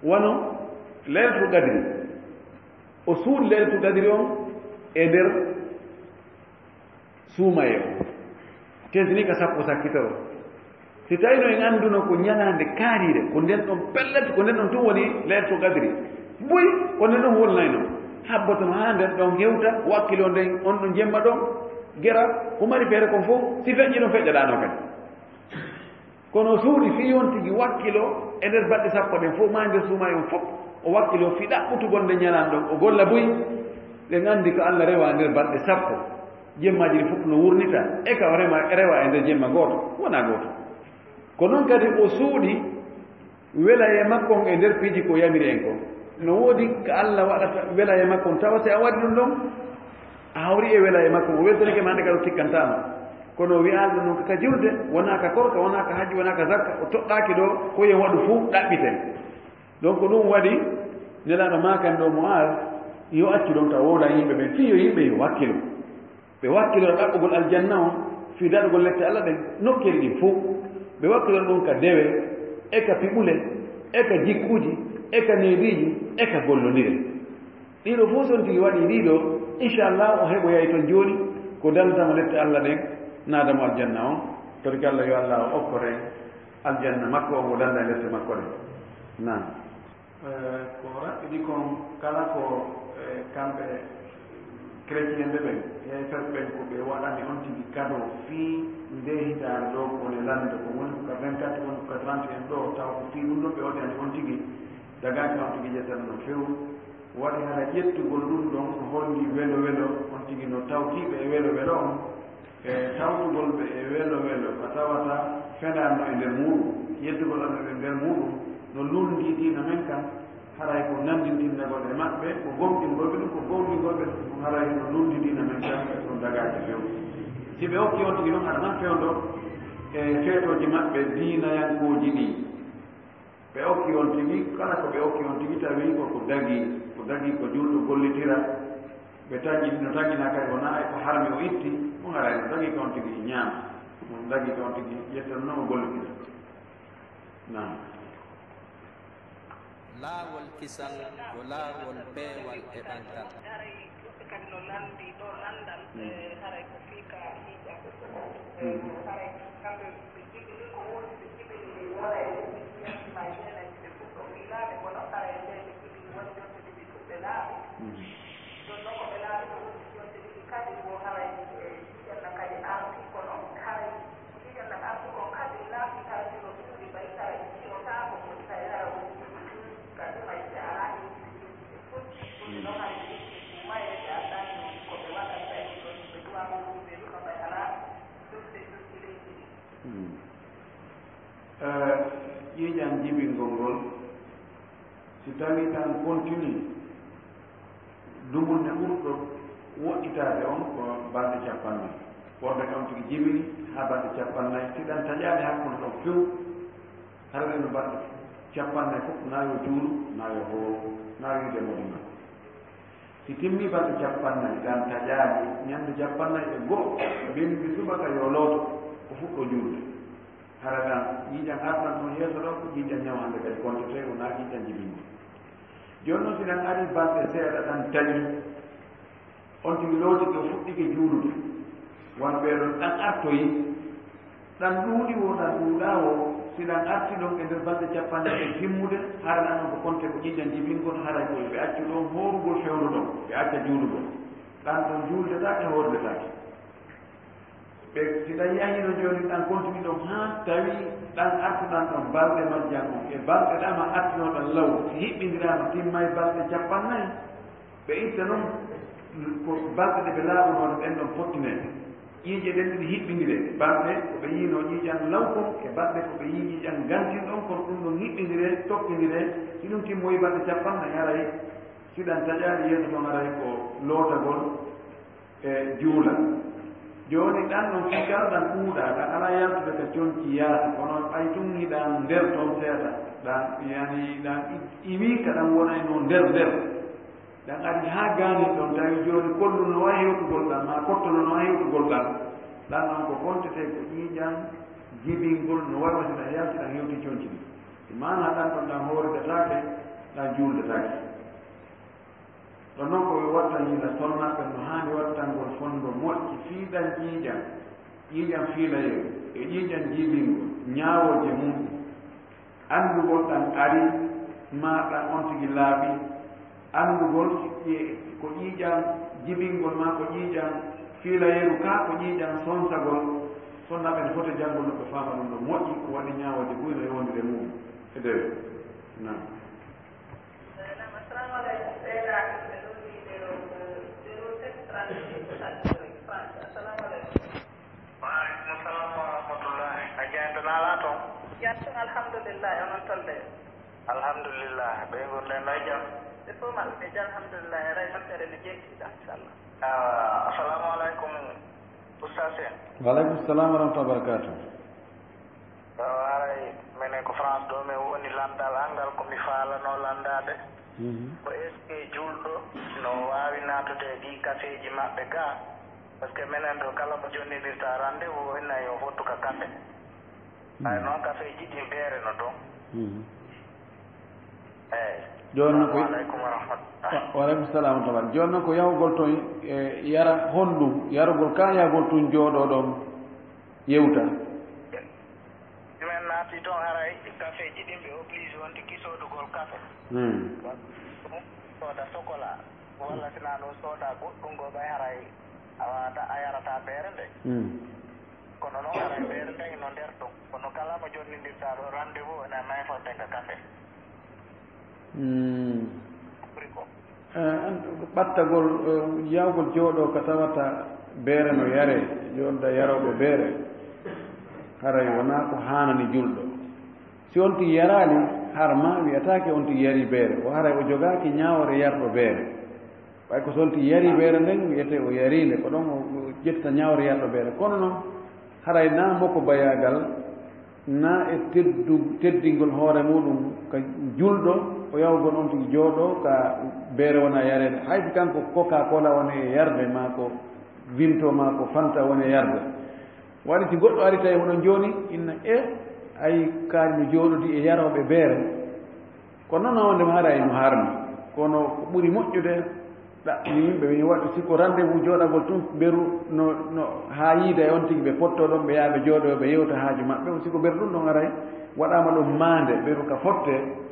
Wano Laylatul Qadri, o suuɗi Laylatul Qadri on e nder suumaye on. Tentini ka sappo sakkitoro. Si tawino en annduno ko ñalaande kaariire, ko nden ɗon pellet, ko nden ɗon tun woni Laylatul Qadri. Buy, ko nden ɗon wonnayno. Habbotono haa nden ɗon hewta, wakkilo nden, on ɗon jemma ɗon, gera, ko mari feere kon fof, si feƴƴi ɗon feƴƴaɗaano kadi. Kono o suuɗi fii on tigi wakkilo e nder balɗe sappo ɗen fof, maa e nder suumaye on fof, o wakkilo fii ɗaɓɓutugol nden ñalaande ɗon, o golla buy, ɗen anndi ko Alla rewa e nder balɗe sappo. Jemmaaji ɗin fof no wurnita, e ka o rema, rewa e nder jemma gooto, wonaa gooto. Ko non kadi o suuɗi welaye makko on e nder piiji ko yamiri en kon. No woodi ka Alla waɗata welaye makko on, tawa si a waɗi ɗum ɗon, a hawri e welaye makko on, o weltanike ma nde kadi o tikkantaa ma. Kono o wi'aali ɗum ɗon ka julde, wonaa ka korka, wonaa ka hajji, wonaa ka zakka, o toɗɗaaki ɗo, ko yo waɗu fof ɗaɓɓiten. Donc ko ɗum waɗi Nelaaɗo maakani ɗo Mu'aaz, yo accu ɗon tawa wowla yimɓe ɓen, fii yo yimɓe yo wakkilo. Ɓe wakkilora ɗaɓɓugol aljanna on fii daɗugol lette Alla ɗen nokkeeli ɗin fow. Ɓe wakkilora ɗum ka dewe, e ka piɓule, e ka jikkuuji, e ka neediiji, e ka gollondire. Ɗiɗo fow so on tigi waɗii ɗiɗo, inchallah o heɓoyay ton jooni ko daldamo lette Alla ɗen, naadamo aljanna on. Torki Alla yo Alla o okkore aljanna makko on, o danda e lette makko ɗen. Naam. Eh, ko raɓɓiɗi kon kala ko, eh, kamɓe chrétien ɓe ɓen, yayferɓe ɓen, ko ɓe waɗani on tigi kado fii nde hitaande ɗo, ko woni lande, ko woni ko ka vingt-quatre, woni ko ka trente et un ɗo, taw ko fii ɗum ɗo ɓe waɗani on tigi, dagaaki on tigi ƴettata no few. Waɗi hara ƴettugol ɗum ɗon no holli welo welo, on tigi no tawtiiɓe e welo welo on. E tawtugol ɓe e welo welo, a tawata fenaanno e nder muuɗum, yeddugol Allah e nder muuɗum, no lundi diina men kan, haray ko nanndintingol e maɓɓe, ko gomɗingol ɓe ɗum, ko gomɗingol ɓe ɗum, haray no lundi diina men kan, ɗum dagaaki few. Si ɓe okki on tigi ɗum, aɗa nan fewndo e feetooji maɓɓe diinayankooji ɗii. Ɓe okki on tigi, kala ko ɓe okki on tigi, tawi ko ko dagi, ko dagi ko juulɗo gollitira, ɓe tanƴi, no tanƴinaa kadi wonaa e ko harmi o itti, ɗum haray no dagi ko on tigi ñaama, ɗum dagi ko on tigi ƴetta no o gollitira. Naam. Laawol kisal ko laawol peewal e ɓantal. Haray woɓɓe kadi no lanndii ɗoo lanndal, e haray ko fii ka hiija. E haray kamɓe ɓe jibini ko woodi, ɓe jibini wona e woodi siyasi ma e jeenaji ɓe fuɗɗo fiilaade, kono haray nde ɓe jibini woni jonte ɗiɗi ɗuɓɓe laaɓi. Ɗon noon ko ɓe laaɓi ko woodi jonte ɗiɗi kadi, wo haray e hiijanna kadi arti, kono haray ko hiijanna arti kon kadi laaɓi kala sino ɗuuɗi ɓay haray fiyotaako, ko tawi haray o jibini kadi may ɓe alaa e Ƴiiƴan jibingol ngol, si tawii tan continue, dumunna ɓurɗo woɗɗitaade on ko balɗe cappannayi. Wonde ka on tigi jibini haa balɗe cappannayi, si ɗan taƴaani hakkunde ɗon few, hara ɗen no balɗe cappannayi fof, naa yo juulu, naa yo hooro, naa yo wiide moodi makko. Si timmii balɗe cappannayi, ɗan taƴaali ñannde cappannayi e go'o, binndi subaka yo looto, o fuɗɗo juulde. Hara ɗan ƴiiƴan arɗan on yeeso ɗon ko ƴiiƴan ñaw hannde kadi kontetee, wonaa ƴiiƴan jibingol. Jooni non si ɗan arii balɗe seeɗa ɗan taƴi, on tigi lootike o fuɗɗike juulude. Wano ɓee ɗon ɗan artoyi, ɗan ɗuuɗi woo ɗan ɗuuɗaa woo, Si ɗan arti ɗon e nder balɗe capanɗe ɗen timmude, hara ɗan ɗon ko konte ko ƴiiƴan jibingol, haray ko ɓe accu ɗon hoorugol fewndo ɗon, ɓe acca juulugol. Ɗan ɗon juuldetaake, hoordetaake. Ɓe, si ɗan yahiino jooni, ɗan kontini ɗon haa tawi ɗan artuɗan ɗon balɗe majjan on, e balɗe ɗan ma artinooɗan law, si hiɓɓindiraama, timmay balɗe cappannayi. Ɓe itta non ko balɗe ɗe ɓe laaɓunoo ɗen ɗon pottinee. Ƴiiƴe ɗen ɗiɗi hiɓɓindiree. Balɗe ko ɓe yiinoo ƴiiƴan law kon, e balɗe ko ɓe yii ƴiiƴan gantin ɗon kon, ɗun ɗon hiɓɓindiree, tokkindiree. Si ɗun timmoyi balɗe cappannayi, haray si ɗan taƴaali yeeso ton, haray ko lootagol e juula. Jooni ɗan ɗon fii kala ɗan ɗuuɗaa, ɗan alaa yaltude ka conci yaasi, kono ɓay tun hiɗan nder ton seeɗa, ɗan, yani, ɗan i-, iwii ka ɗan wonaynoo nder nder. Ɗan ari haa gaanin ɗon, tawi jooni kollu no wayi hewtugol ɗan, maa kottolo no wayi hewtugol ɗan. Ɗan ɗon ko kontetee ko ƴiiƴan jibingol no wayi wasi ɗan yalti ɗan hewti conci ɗin. Maanaa ɗan ɗon ɗan hooridataake, ɗan juuldetaake. Ɗon non ko wi watta yiila sonnaaɓe no haani wattangol fondo moƴƴi fii ɗan ƴiiƴan, ƴiiƴan fiilayeeru e ƴiiƴan jibingol ñaawooje mun ɗin. Anndugol ɗan ari, maa ɗan on tigi laaɓi. Anndugol ƴe-, ko ƴiiƴan jibingol maa ko ƴiiƴan fiilayeeru kaa ko ƴiiƴan sonsagol. Sonnaaɓe no foti janngol no ɓe faama ɗun ɗon moƴƴi, ko waɗi ñaawooje buy no yowondiri e mu'un e dewe. Naam. Naam, assalamu aleykum. Ɓe naati ɓe ɗon wiide ɗo ko zéro sept trente-six soixante-dix France. Assalamu aleykum. Wa aleykum salam wa rahmatullah. A jaayto naalaa toon? Jam toon, alhamdulillah. Onon toon de? Alhamdulillah. Ɓe ngonɗen no e jam? Ɓe fof maɓɓe ɓe jam, alhamdulillah. Ray moftere no jeeɗiɗo, inchallah. Ah, assalamu aleykum, Oustaz Sène. Wa aleykum salam wa rahmatullahi wa barakatuh. Taw haray menen ko France ɗo min woni, lanndal an ngal ko mi faalanoo lanndaade. Mhm. Ko est-ce que juulɗo no waawi naatude e ɗii kafeeji maɓɓe gaa? Parce que menen ɗo kala mo jonnindirta rendez-vous, o inna yo fottu ka kafe. Hay Mhm. noon kafeeji ɗin beere no toon. Mhm. Eeyi. Jooni noon ko Assalamu aleykum wa rahmatullah. Wa, wa aleykum salam wa rahmatullah. Jooni noon ko yahugol toon, e, yara honɗum? Yarugol kaa yahugol tun jooɗoo ɗon yewta? Si men naati toon haray kafeeji ɗin ɓe oblige on tigi soodugol kafe. Hmm. Sooda sokola. Walla si naa ɗum sooda goɗɗum goo ɓay haray a waawata, a yarata beere nde. Hmm. Kono noon haray beere nde hino nder ɗum. Kono kala mo jonnindirta ɗo rendez-vous ene may fodde ka kafe. Hmm. Ɓuri ko. Eh, an, ɓattagol, eh, yahugol jooɗoo ka tawata beere no yaree, jooɗda yarooɓe beere, haray wonaa ko haanani julɗo. Si on tigi yaraali, har ma wi'ataake on tigi yarii beere, o haray o jogaaki ñaawore yarɗo beere. Ɓay ko so on tigi yarii beere nden, wi'etee o yarii nde, ko ɗon o, o ƴetta ñaawore yarɗo beere. Kono non, haray naa mo ko bayaagal, naa e teddu-, teddingol hoore muuɗum ka julɗo, o yahugol on tigi jooɗoo ka beere wona yareede. Hay si kanko Coca-Cola woni e yarde, maa ko Vimto, maa ko Fanta woni e yarde. Waɗi si goɗɗo ari tawi oɗon jooni, inna e, ay kaari no jooɗodi e yarooɓe beere. Kono noon, wonde haray no harmi. Kono ko ɓuri moƴƴude, ɗa, mi yimɓe, mi waɗi, si ko rendez-vous jooɗagol tun, beru no, no haa yiida e on tigi ɓe pottoo ɗon, ɓe yaha ɓe jooɗoo, ɓe yewta haaju maɓɓe. Si ko beru ɗum ɗon haray waɗaama ɗum maande, beru ka fotte,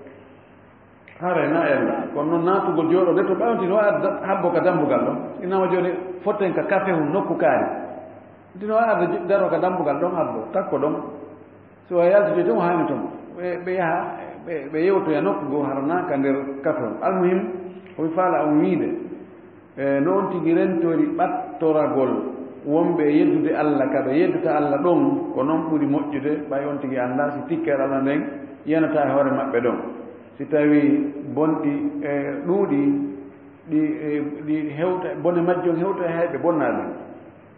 haray na ella. Kono noon naatugol jooɗoo de to ɓay on tigi no waɗa da-, habbo ka dambugal ɗon. Innama jooni fotten ka kafe hun nokku kaari. Tigi no waɗa da-, daroo ka dambugal ɗon habbo, takko ɗon. So a yaltike ton, haani ton, ɓe, ɓe yaha, ɓe, ɓe yewtoya nokku goo, hara naa ka nder kafe on. Almuhim, ko mi faala on wiide, e, no on tigi rentori ɓattoragol wonɓe e yeddude Alla, ka ɓe yeddata Alla ɗon, ko non ɓuri moƴƴude, ɓay on tigi anndaa si tikkere Alla nden yanataa e hoore maɓɓe ɗon. Si tawii bonɗi, e, ɗuuɗii, ɗi, e, ɗi hewta, bone majji on hewta e hayɓe bonnaaɓe.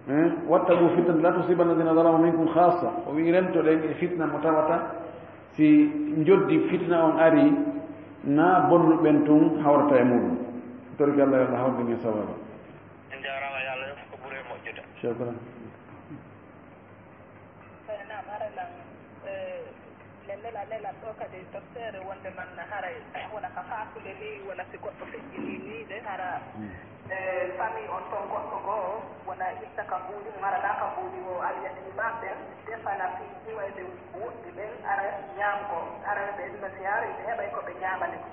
Eh, wattaqu fitnatan la tusibanna alladhina zalamu minkum khassa. O wi'i, rentoɗen e fitna mo tawata si njoddi fitna on ari, na bonnuɓen tun hawrata e muɗum. Torki Allah, yo Allah hawrdu en e sawaaba. En jaaraama, yo Allah yoɓ ko ɓuri e moƴƴude. Shukran. Eh, naam, hara lan, eh, Nden nela, nela ɗo kadi totteere wonde man haray wona ka faakude ni, wona si goɗɗo feƴƴini ni de hara, e famille on ton goɗɗo goo wona itta ka mbuuɗi mum, hara na ka mbuuɗi o aliyati imam ɓen defana fii iwayde woɗɗi ɓen ara ñaamgo, ara ɓe inna si haray ɓe heɓay ko ɓe ñaamani ko.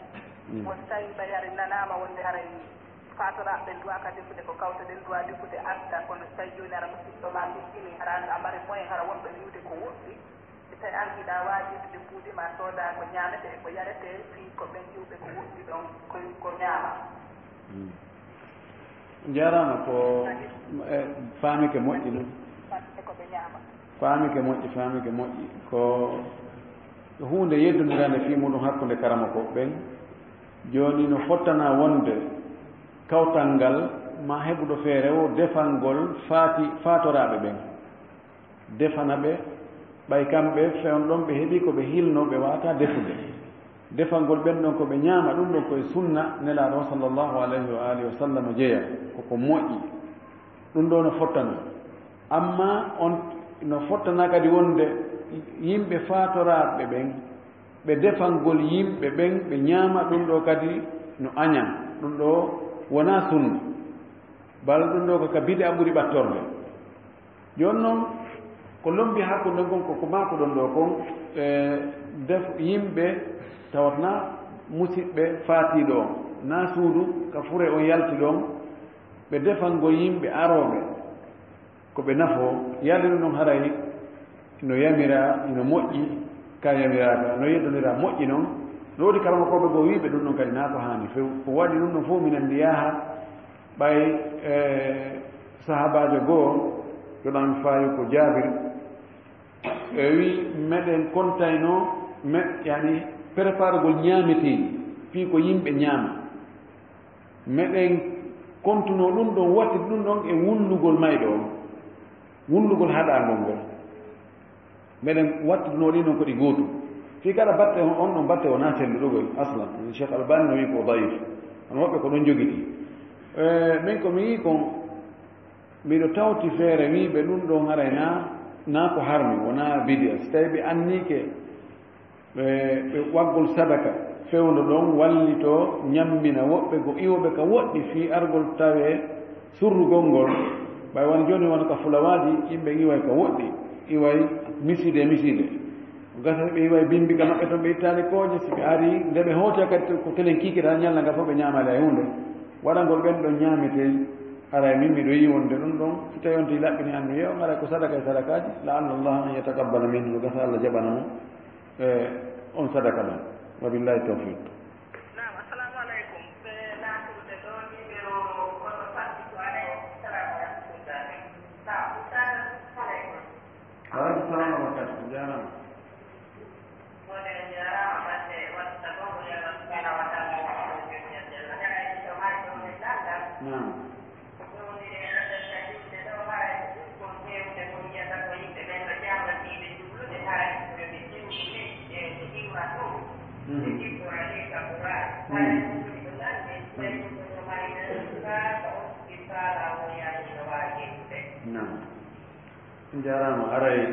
Won tawi ɓay ari nanaama wonde haray faatoraaɓe ɓen duwaa ka defude ko kawtoɗen duwaa defude adda, kono si tawi jooni hara musiɗɗo ma feƴƴini hara a mari moyen hara wonɓe wiwde ko woɗɗi. Tawi an hiɗa waawi ittude buuɗi ma sooda ko ñaametee e ko yaretee fii ko ɓen iwɓe ko woɗɗi ɗon ko, ko ñaama. Njaaraama ko e faamike moƴƴi non. Fande ko ɓe ñaama. Faamike moƴƴi, faamike moƴƴi. Ko huunde yeddondirande fii muɗum hakkunde karamokooɓe ɓen. Jooni no fottana wonde kawtal ngal ma heɓuɗo feere wo defangol faati faatoraaɓe ɓen. Defana ɓe, ɓay kamɓe fewndo ɗon ɓe heɓii ko ɓe hilnoo ɓe waawataa defude. Defangol ɓen ɗon ko ɓe ñaama ɗum ɗon ko e sunna Nelaaɗo sallallahu alayhi wa alihi wa sallam jeya, ko ko moƴƴi. Ɗum ɗoo no fottana. Amma on no fottana kadi wonde yimɓe faatoraaɓe ɓen, ɓe defangol yimɓe ɓen ɓe ñaama ɗum ɗoo kadi no añan, ɗum ɗoo wonaa sunna. Bal ɗum ɗoo ko ka bid'a ɓuri ɓattorde. Jooni non ko lombi hakkunde ngon ko ko maakoɗon ɗoo kon, e def yimɓe tawat na musiɓɓe faatiiɗo on na suudu ka fure on yalti ɗon, ɓe defangol yimɓe arooɓe ko ɓe nafoo, yalli ɗum ɗon haray no yamira, ino moƴƴi, ka yamiraaka no yeddondira moƴƴi non. No woodi karamokooɓe goo wiiɓe ɗum ɗon kadi na ko haani few, ko waɗi ɗum ɗon fof minen mbiyaa ɓay e sahaabaajo goo, yo ɗan faayu ko Jaabir, e wi meɗen kontayno me yani préparagol ñaameteeɗi fii ko yimɓe ñaama. Meɗen kontuno ɗum ɗon, watti ɗum ɗon e wullugol mayɗo on, wullugol haɗaangol ngol. Meɗen wattuduno ɗi non ko ɗi gootu. Fii kala batte on, on ɗon batte wonaa selluɗo goy aslan. Cheikh Albani no wi'i ko dayif. Kono woɓɓe ko ɗon jogiti. E min ko mi yi'i kon, miɗo tawti feere wiiɓe ɗum ɗon haray na, na ko harmi, wonaa bidiya. Si tawi ɓe annike ɓe, ɓe waggol sadaka fewndo ɗon wallito ñammina woɓɓe go iwoɓe ka woɗɗi fii argol tawe surrugol ngol. Ɓay won jooni won ka fulawaaji yimɓe iway ka woɗɗi, iway misiide misiide. Ko gasa ɓe iway bimbi ka maɓɓe ton ɓe ittaali kooƴe, si ɓe ari nde ɓe hooti kadi ko telen kiikita ñalla nga fof ɓe ñaamaali hay huunde. Waɗangol ɓen ɗon ñaametee, aray min miɗo yi'i wonde ɗum ɗon, si tawi on tii laɓɓini andu yeewa, aray ko sadaka e sadakaaji, la alla Allah an yataqabbala min, no gasa Allah jaɓana mo e on sadaka ɗon. Wa billahi tawfiq. Naam, assalamu aleykum. Ɓe naatrude ɗo numéro goɗɗo faddi ko alay. Assalamu aleykum. Naam, ustaz, assalamu aleykum. Aleykum salam wa rahmatullahi. Jaaraama. Wonde en njaaraama batte waɗta ɗo ko Allah subhanahu wa taala o jogiya jalla. Haray so mari ɗo men lanndal. Naam. Naam. Njaaraama. Aray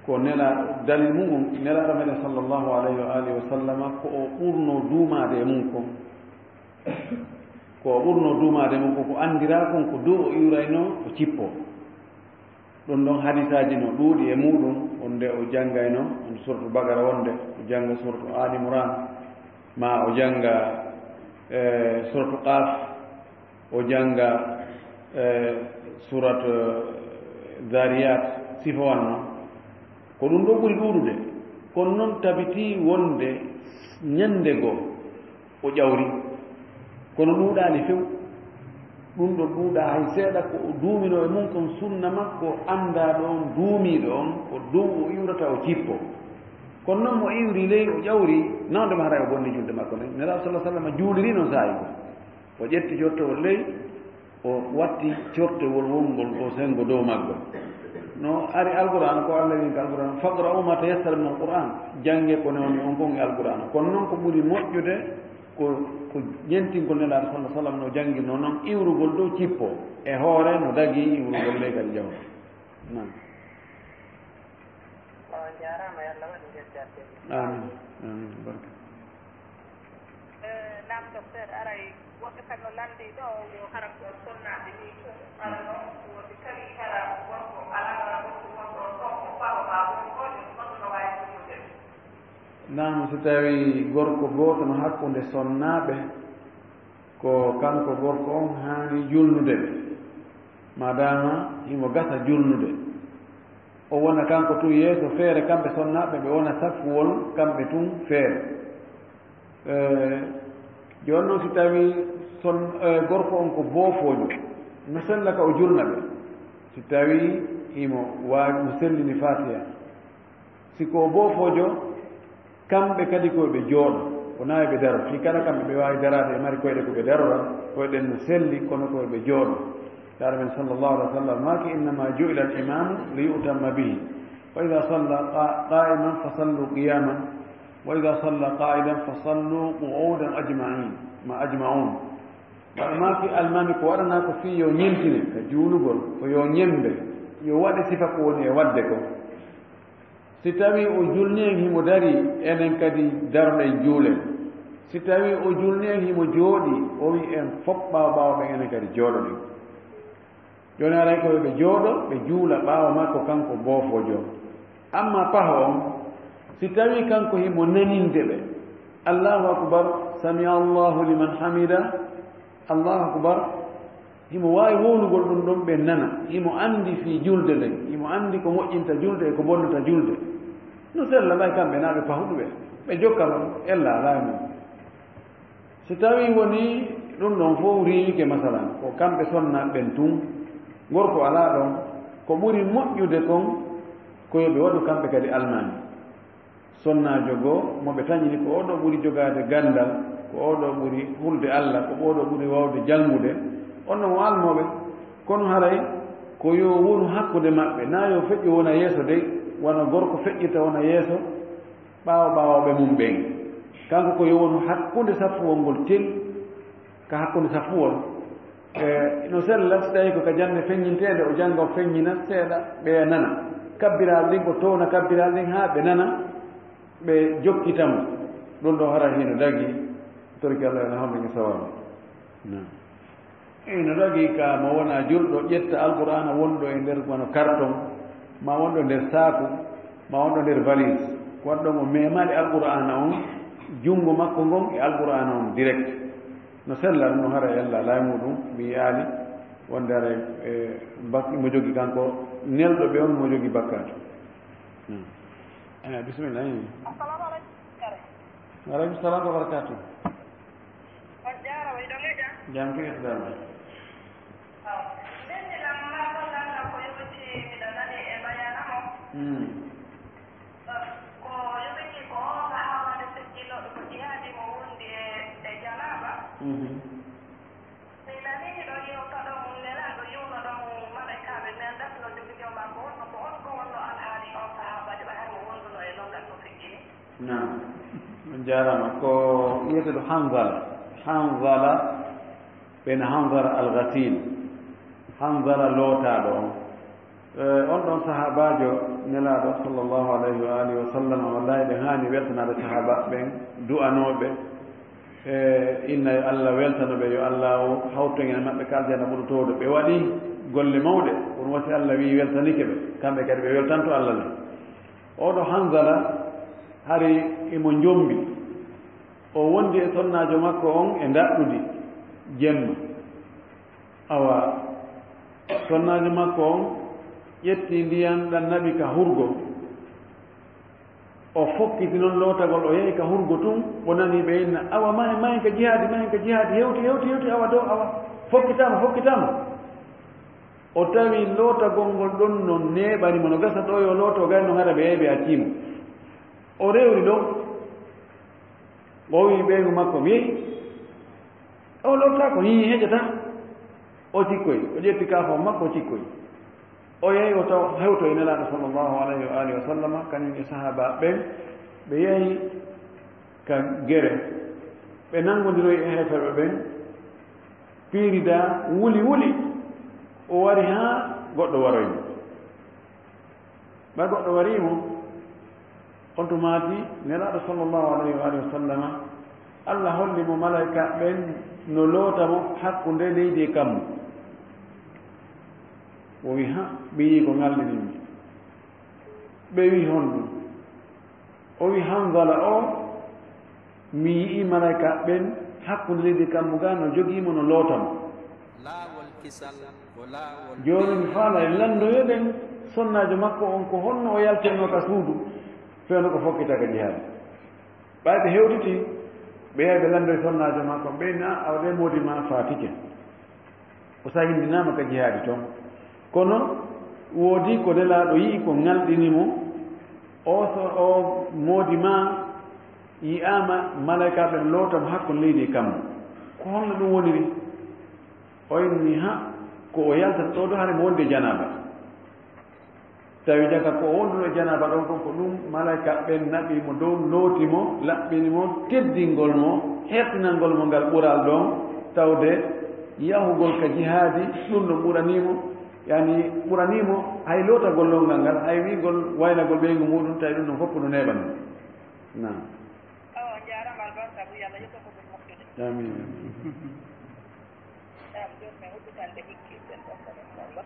ko nela dalil mum on, nelaaɗo meɗen sallallahu alayhi wa alihi wa sallama ko o ɓurno duumaade e mum kon. Ko o ɓurno duumaade e mum kon ko anndiraa kon ko dow o iwraynoo o cippoo. Ɗum ɗon hadisaaji no ɗuuɗi e muuɗum, wonde o janngayno on suratu Bagara, wonde o jannga suratu Ali Imran, ma o jannga e suratu Qaf, o jannga e suratu Zariyat, sifa wanno. Ko ɗum ɗo ɓuri ɗuuɗude. Kono noon tabitii wonde ñannde goo o ƴawri. Kono ɗuuɗaani few. Ɗum ɗo ɗuuɗaa hay seeɗa. Ko o duuminoo e mum kon sunna makko, anndaa ɗo on duumiiɗo on ko dow o iwrata o cippo. Kono noon mo iwri ley o ƴawri, nawde ma haray o bonni julde makko nden. Nelaaɗo salla sallam juuliri noon saa'i goo. O ƴetti jottowol ley, o watti cortewol wongol ko senngo dow maggol. No ari Alqur'aana, ko Allah wi'i ka Alqur'aana, "Faqra'u ma tayassara min al-Qur'an." Jannge ko newni on kon e Alqur'aana. Kono noon ko ɓuri moƴƴude ko, ko ƴentingol Nelaaɗo sallallahu alaihi wasallam no janngirnoo noon, iwrugol dow cippo e hoore no dagii iwrugol ley kadi jawdi. Naam. Wa On njaaraama, yo Allah waɗ ngel darde. Amin. Amin. Barka. Eh, naam, docteur, aray woɓɓe kadi no lanndii ɗo, yo hara ko sonnaaɓe nii tun, hara noon, so tawi hara gorko alaa, hara gorko wonɗo ɗo, o fawa ma gorko, yo honno no waawi ɗum ɗum? Naam, so tawi gorko gooto no hakkunde sonnaaɓe, ko kanko gorko on haani julnude ɓe, maadaama himo gasa julnude. O wona kanko tun yeeso feere, kamɓe sonnaaɓe ɓe wona saffuwol, kamɓe tun feere. Eh, jooni noon, si tawii son-, eh, gorko on ko boofoojo, no sella ka o julna ɓe, si tawii himo waawi, mo sellini Faatiha. Si ko o boofoojo, kamɓe kadi ko ɓe jooɗo, wonaa ɓe daro. Fii kala kamɓe ɓe waawi daraade, ɓe mari koyɗe ko ɓe darora, koyɗe ɗen no selli, kono ko ɓe jooɗo. Laara men sallallahu alaihi wa sallam maaki, "Innama ju'ila al-imamu li yu'tamma bihi. Fa idha salla qa-, qa'iman fa sallu qiyaman, wa idha salla qa'idan fa sallu qu'udan ajma'in, ma ajma'un." Waɗa maaki almaami ko waɗanaa ko fii yo ñentine ka juulugol, ko yo ñembe, yo waɗe sifa ko woni e waɗde ko. Si tawii o julni en himo darii, enen kadi daroɗen juulen. Si tawii o julni en himo jooɗii, o wi'i en fof ɓaawo ɓaawo ɓen enen kadi jooɗoɗen. Jooni aray ko yo ɓe jooɗo, ɓe juula ɓaawo makko kanko boofoojo. Amma paho on, si tawii kanko himo naninde ɓe, "Allahu akbar, sami Allahu liman hamida, Allahu akbar." Himo waawi wowlugol ɗum ɗon, ɓe nana. Himo anndi fii julde nden. Himo anndi ko moƴƴinta julde e ko bonnata julde. No sella ɓay kamɓe naa ɓe pahuɗuɓe. Ɓe jokka ɗon, ella alaa e mum. Si tawii wonii ɗum ɗon fow riiwike, masalan, ko kamɓe sonnaaɓe ɓen tun, gorko alaa ɗon, ko ɓuri moƴƴude kon, ko yo ɓe waɗu kamɓe kadi almaami. Sonnaajo goo, mo ɓe taƴini ko oo ɗoo ɓuri jogaade ganndal, ko oo ɗoo ɓuri hulde Alla, ko oo ɗoo ɓuri waawde janngude, on ɗon o almooɓe. Kono haray ko yo wonu hakkunde maɓɓe, naa yo feƴƴo wona yeeso dey, wano gorko feƴƴirta wona yeeso ɓaawo ɓaawooɓe mum ɓen. Kanko ko yo wonu hakkunde saffuwol ngol tel, ka hakkunde saffuwol. E, no sella, si tawii ko ka jannde feññinteende, o jannga, o feññina seeɗa, ɓe nana. Kabbiraaɗe ɗin, o towna kabbiraaɗe ɗin haa ɓe nana, ɓe jokkita mo. Ɗum ɗo hara hino dagi, torki Allah ena hamri ngi sawaba. Naam. Eno dagi ka mo wona julɗo ƴetta Alqur'aana wonɗo e nder wano carton, ma wonɗo nder saaku, ma wonɗo nder valise. Ko waɗɗon o memaɗe Alqur'aana on, junngo makko ngon e Alqur'aana on direct. No sella, no hara e Allah, laamu ɗum, mi yi'aali wonde hara e bak-, mo jogi kanko, nelɗo ɓe on mo jogi bakkaatu. Hmm. Eh, bismillah, eh. Assalamu alaikum. Wa alaikum salam wa barakatuh. On jaaraama, hiɗo meƴa? Jam tigi to dama. Awa. Nden mi lamma ko lanna ko yowiti, miɗo nani e bayana mo. Hmm. Ko yowiti ko o sahaabaajo feƴƴinooɗo ko jihaadi mo wondi e, e janaaba. Mhm. Mi nanii hiɗo yewta ɗon, Nelaaɗo yewno ɗon, malaykaaɓe neldat no jogitoo makko, wonno ko on ko wonno alhaali on sahaabaajo ɓay hay mo wonduno e nongal mo feƴƴini? Naam. On jaaraama. Ko wiyeteeɗo Hanzala. Hanzala, ɓen Hanzala al-Ghasil. Hanzala lootaaɗo on. Eh, on ɗon sahaabaajo Nelaaɗo sallallahu alayhi wa alihi wa sallam, wallahi ɓe haani weltanaade sahaaba ɓen, du'anooɓe, eh, inna yo Allah weltano ɓe, yo Allah o hawtu en e maɓɓe ka aljanna ɓurotooɗo. Ɓe waɗi golle mawɗe, kono wasi Allah wi'i weltanike ɓe, kamɓe kadi ɓe weltanto Allah le. Oɗo Hanzala hari imo njombi, o wondi e sonnaajo makko on e ndaɗɗudi jemma. Awa, sonnaajo makko on ƴetti ndiyan ɗan naɓi ka hurgo. O fokkiti non lootagol, o yehi ka hurgo tun, o nani ɓe inna, "Awa, mahen, mahen ka jihaadi, mahen ka jihaadi, hewti, hewti, hewti, awa, dow, awa, fokkitaama, fokkitaama." O tawi lootagol ngol ɗon no neeɓani mo, no gasa ɗo yo looto, gay no hara ɓe yehi ɓe accii mo. O rewri ɗon, o wi'i ɓeyngu makko, mi yehi. O lortaako, hii heƴata. O cikkoy, o ƴetti kaafo makko, o cikkoy. O yehi, o taw, hewto e Nelaaɗo sallallahu alayhi wa alihi wa sallama, kañum e sahaaba ɓen, ɓe yehi ka gere. Ɓe nanngondiroyi e heeferɓe ɓen, piirida, wuli, wuli. O wari haa goɗɗo waroyi mo. Ɓay goɗɗo warii mo, On tumaati, Nelaaɗo sallallahu alayhi wa alihi wa sallama, Allah holli mo malaa'ika ɓen no loota mo hakkunde leydi e kammu. O wi, "Ha, ɓe yi'i ko ngalɗini mi." Ɓe wi, "Honɗum?" O wi, "Hanzala o, mi yi'i malaa'ika ɓen hakkunde leydi e kammu ga no jogii mo, no loota mo." Laawol kisal ko laawol. Jooni mi faala e lanndoyoɗen sonnaajo makko on ko honno o yaltirno ka suudu, fewndo ko fokkita ka jihaadi. Ɓay ɓe hewtiti, ɓe yahi ɓe lanndoyi sonnaajo makko, ɓe na awde moodi ma faatike. O sahindinaama ka jihaadi ton. Kono woodi ko Nelaaɗo yi'i ko ngalɗini mo, o so, o moodi ma yi'aama malaa'ika ɓen loota mo hakkunde leydi e kammu. Ko honno ɗum woniri? O inni, ha, ko o yaltata ɗo, ɗo hare mo wonde janaaba. Tawi jaka ko o wonduno e janaaba ɗon kon, ko ɗum malaa'ika ɓen naɓi mo dow, looti mo, laɓɓini mo, teddingol mo, hertinangol mo ngal ɓural ɗon, tawde yahugol ka jihaadi, ɗum ɗon ɓuranii mo, yani ɓuranii mo hay lootagol longal ngal, hay wi'gol waylagol ɓeyngu muɗum, tawi ɗum ɗon fof no neeɓani mo. Naam. Awa, on njaaraama, albarka, Abu Yalla, yetto ko ɓuri moƴƴude. Amiin. Naam, jooni min udditande hikkiiɗen ɗon ko ɗum walla.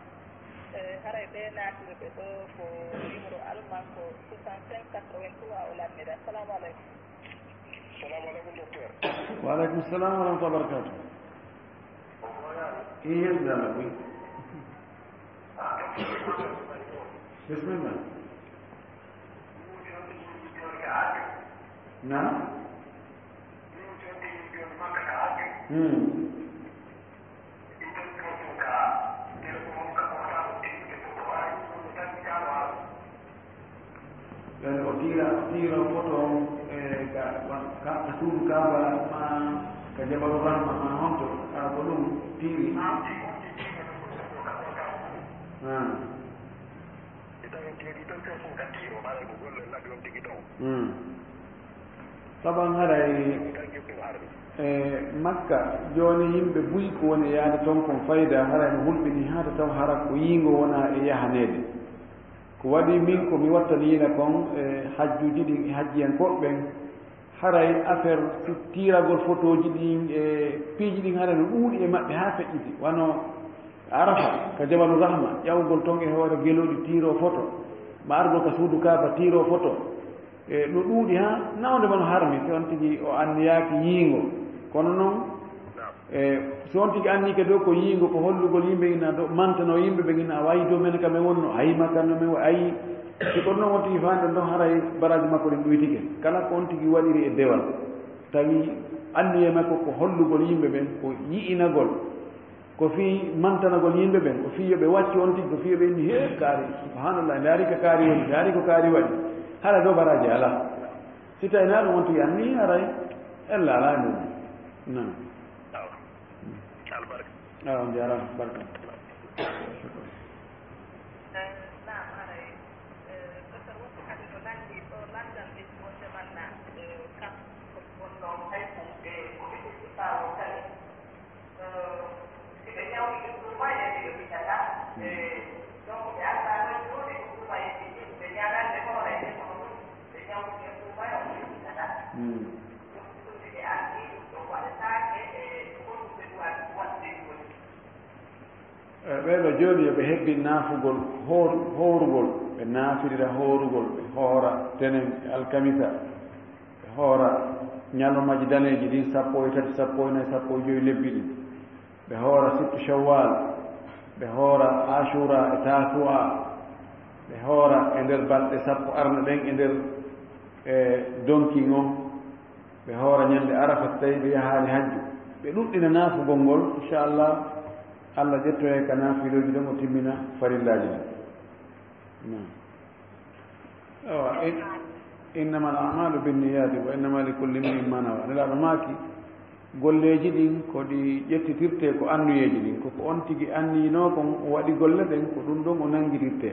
Eh, haray ɓe naatiri ɓe ɗo ko numéro alman ko soixante-cinq quatre-vingt-trois o lanniri. Assalamu aleykum. Salamu aleykum, docteur. Wa aleykum salam wa rahmatullahi wa barakatuh. Ko Boyani. Iyo, yettude Allah buy. Ah, docteur. Bismillah. Naam. Hmm. Yani o tiira, o tiira foto on, e ka, ka, ka suudu Kaaba ma ka Jabalu Rahma ma honto, a ko ɗum tiiri. Ah. Hmm. Saban haray, e, Makka, jooni yimɓe buy ko woni e yaade ton kon fayda, haray no hulɓini haa to taw hara ko yiingo wona e yahaneede. Ko waɗi min ko mi wattaniino kon, e, hajjuuji ɗin e hajjiyankooɓe ɓen, haray affaire si tiiragol fotooji ɗin e piiji ɗin haray no ɗuuɗi e maɓɓe haa feƴƴiti. Wano Arafa, ka Jabalu Rahma, ƴawgol ton e hoore gelooɗi tiiroo foto, ma argol ka suudu Kaaba tiiroo foto. E, no ɗuuɗi haa nawde ma no harmi, si on tigi o anniyaaki yiingo. Kono noon, e, si on tigi anniike dow ko yiingo, ko hollugol yimɓe ina do, mantano yimɓe ɓe ina, a wayi dow men ka men wonno, ayi makka no men wa-, ayi. Si kono noon on tigi faande ɗon haray baraaji makko ɗin ɗuytike. Kala ko on tigi waɗiri e dewal, tawi anniye makko ko hollugol yimɓe ɓen, ko yi'inagol. Ko fii mantanagol yimɓe ɓen, ko fii yo ɓe waccu on tigi, ko fii yo ɓe inni, "Hee, kaari, subhanallah, ndaari ko kaari woni, ndaari ko kaari waɗi." Hara ɗo baraaji alaa. Si tawi naa ɗum on tigi anni, haray ella alaa e mum. Naam. Awa. Albarka. Awa, on jaaraama. Barka. Eh, naam, haray, eh, docteur, wonko kadi no nanndi ɗo lanndal ɓe wonde manna, eh, kam ko wonno hay ko ɓe ko ɓe ɓaawo kadi. E ɓee ɗo jooni yo ɓe hebbin naafugol hoor-, hoorugol, ɓe naafirira hoorugol, ɓe hoora tenen e alkamisa. Ɓe hoora ñalawmaaji daneeji ɗin, sappo e tati, sappo e nayi, sappo e joy lebbi ɗin. Ɓe hoora sittu Shawwal. Ɓe hoora Ashura e Tasu'a. Ɓe hoora e nder balɗe sappo arna ɗen e nder, e, donkin on. Ɓe hoora ñande Arafa so tawi ɓe yahaali hajju. Ɓe ɗuɗɗina naafugol ngol, inchallah, Allah ƴettoyay ka naafilooji ɗon, o timmina farillaaji ɗin. Naam. Awa, in-, innamal a'malu binniyati wa innama likulli imri'in ma nawa. Nelaaɗo maaki, golleeji ɗin ko ɗi ƴettitirte ko anniyeeji ɗin. Ko ko on tigi anniyinoo kon o waɗi golle ɗen, ko ɗum ɗon o nanngitirte.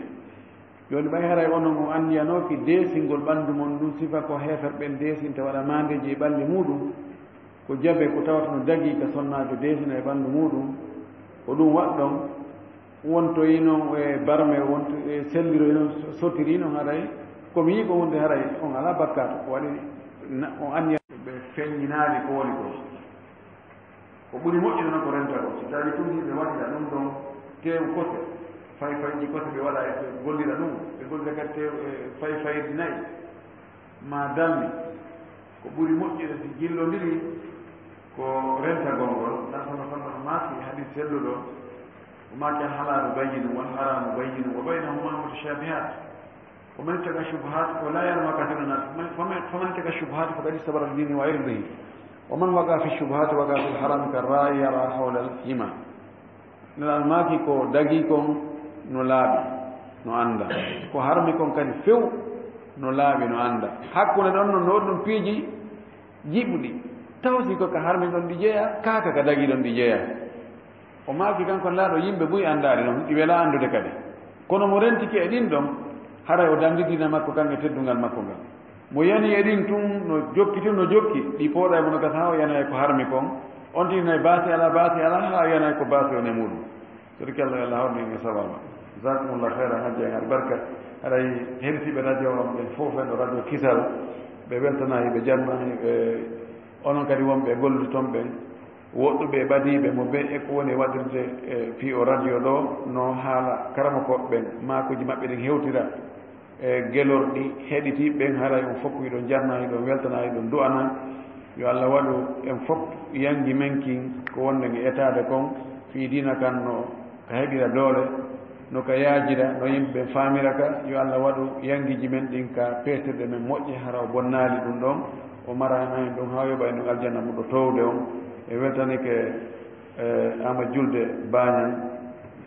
Jooni ɓay haray onon on anniyanooki deesingol ɓanndu mon ndun, sifa ko heeferɓe ɓen deesinta waɗa maandeeji e ɓalli muuɗum, ko jabe ko tawata no dagii ka sonnaajo deesina e ɓanndu muuɗum, ko ɗum waɗɗon, wontoyi non e barme, wonto e selliro non, so-, sotiri non haray, Ko mi yii ko wonde haray on alaa bakkaatu, ko waɗi na-, on anniya. Ɓe feññinaali ko woni ko. Ko ɓuri moƴƴude noon ko rentagol. Si tawii tun yimɓe waɗira ɗum ɗon teewu kose, fay fayji kose ɓe waɗa e ɓe gollira ɗum, ɓe gollira kadi teewu e fay fayji nayi, maa dalli. Ko ɓuri moƴƴude si jillondiri ko rentagol ngol. Nabi sallallahu alaihi wasallam maaki hadis selluɗo, o maaki: "Al halaalu bayyinun wal haraamu bayyinun wa baynahumaa mutashabihaat." ومن اتقى الشبهات، ولا يعلمها كثير من الناس، فمن، فمن اتقى الشبهات فقد استبرأ لدينه وعرضه، ومن وقع في الشبهات وقع في الحرام كالراعي يرعى حول الحمى. Nelaɗo maaki ko dagii kon no laaɓi, no annda. Ko harmi kon kadi few no laaɓi, no annda. Hakkunde ɗon no, no ɗum piiji jiɓuɗi. Taw si ko ka harmi ɗon ɗi jeyaa, kaa ka, ka dagii ɗon ɗi jeyaa. O maaki kanko laaɗo yimɓe buy anndaali noon, ɗi welaa anndude kadi. Kono mo rentike e ɗin ɗon, haray o danndi diina makko kan e teddungal makko ngal. Mo yani e ɗin tun, no jokki tun, no jokki, ɗi pooɗa e mo no gasa haa o yana e ko harmi kon. On tigi nay baasi alaa, baasi alaa, haa o yana e ko baasi on e muuɗum. Sori kella yo Allah hawnu en e sabaaba. Jazakumullah khairan, hajji en albarka. Haray heɗitiiɓe radio on ɓen fof, en ɗo radio Kisal, ɓe weltanayi, ɓe jarnayi, ɓe onon kadi wonɓe e gollude toon ɓen. Woɗɗuɓe e ɓadiiɓe mo bee e ko woni e waɗirde e fii o radio ɗo, no haala karamokooɓe ɓen, maakuuji maɓɓe ɗin hewtira e gelorɗi heɗitiiɓe ɓen, haray on fof ko hiɗon jarna, hiɗon weltana, hiɗon du'ana. Yo Allah waɗu en fof yangi men kin ko wonɗen e etaade kon fii diina kan no ka heɓira doole, no ka yaajira, no yimɓe ɓen faamira ka. Yo Allah waɗu yangiiji men ɗin ka peesirɗe men moƴƴe, hara o bonnaali ɗum ɗon, o marana en ɗum haa o yoɓa en ɗum aljanna muɗɗo toowde on. E weltanike, eh, Ama Julde Baañan,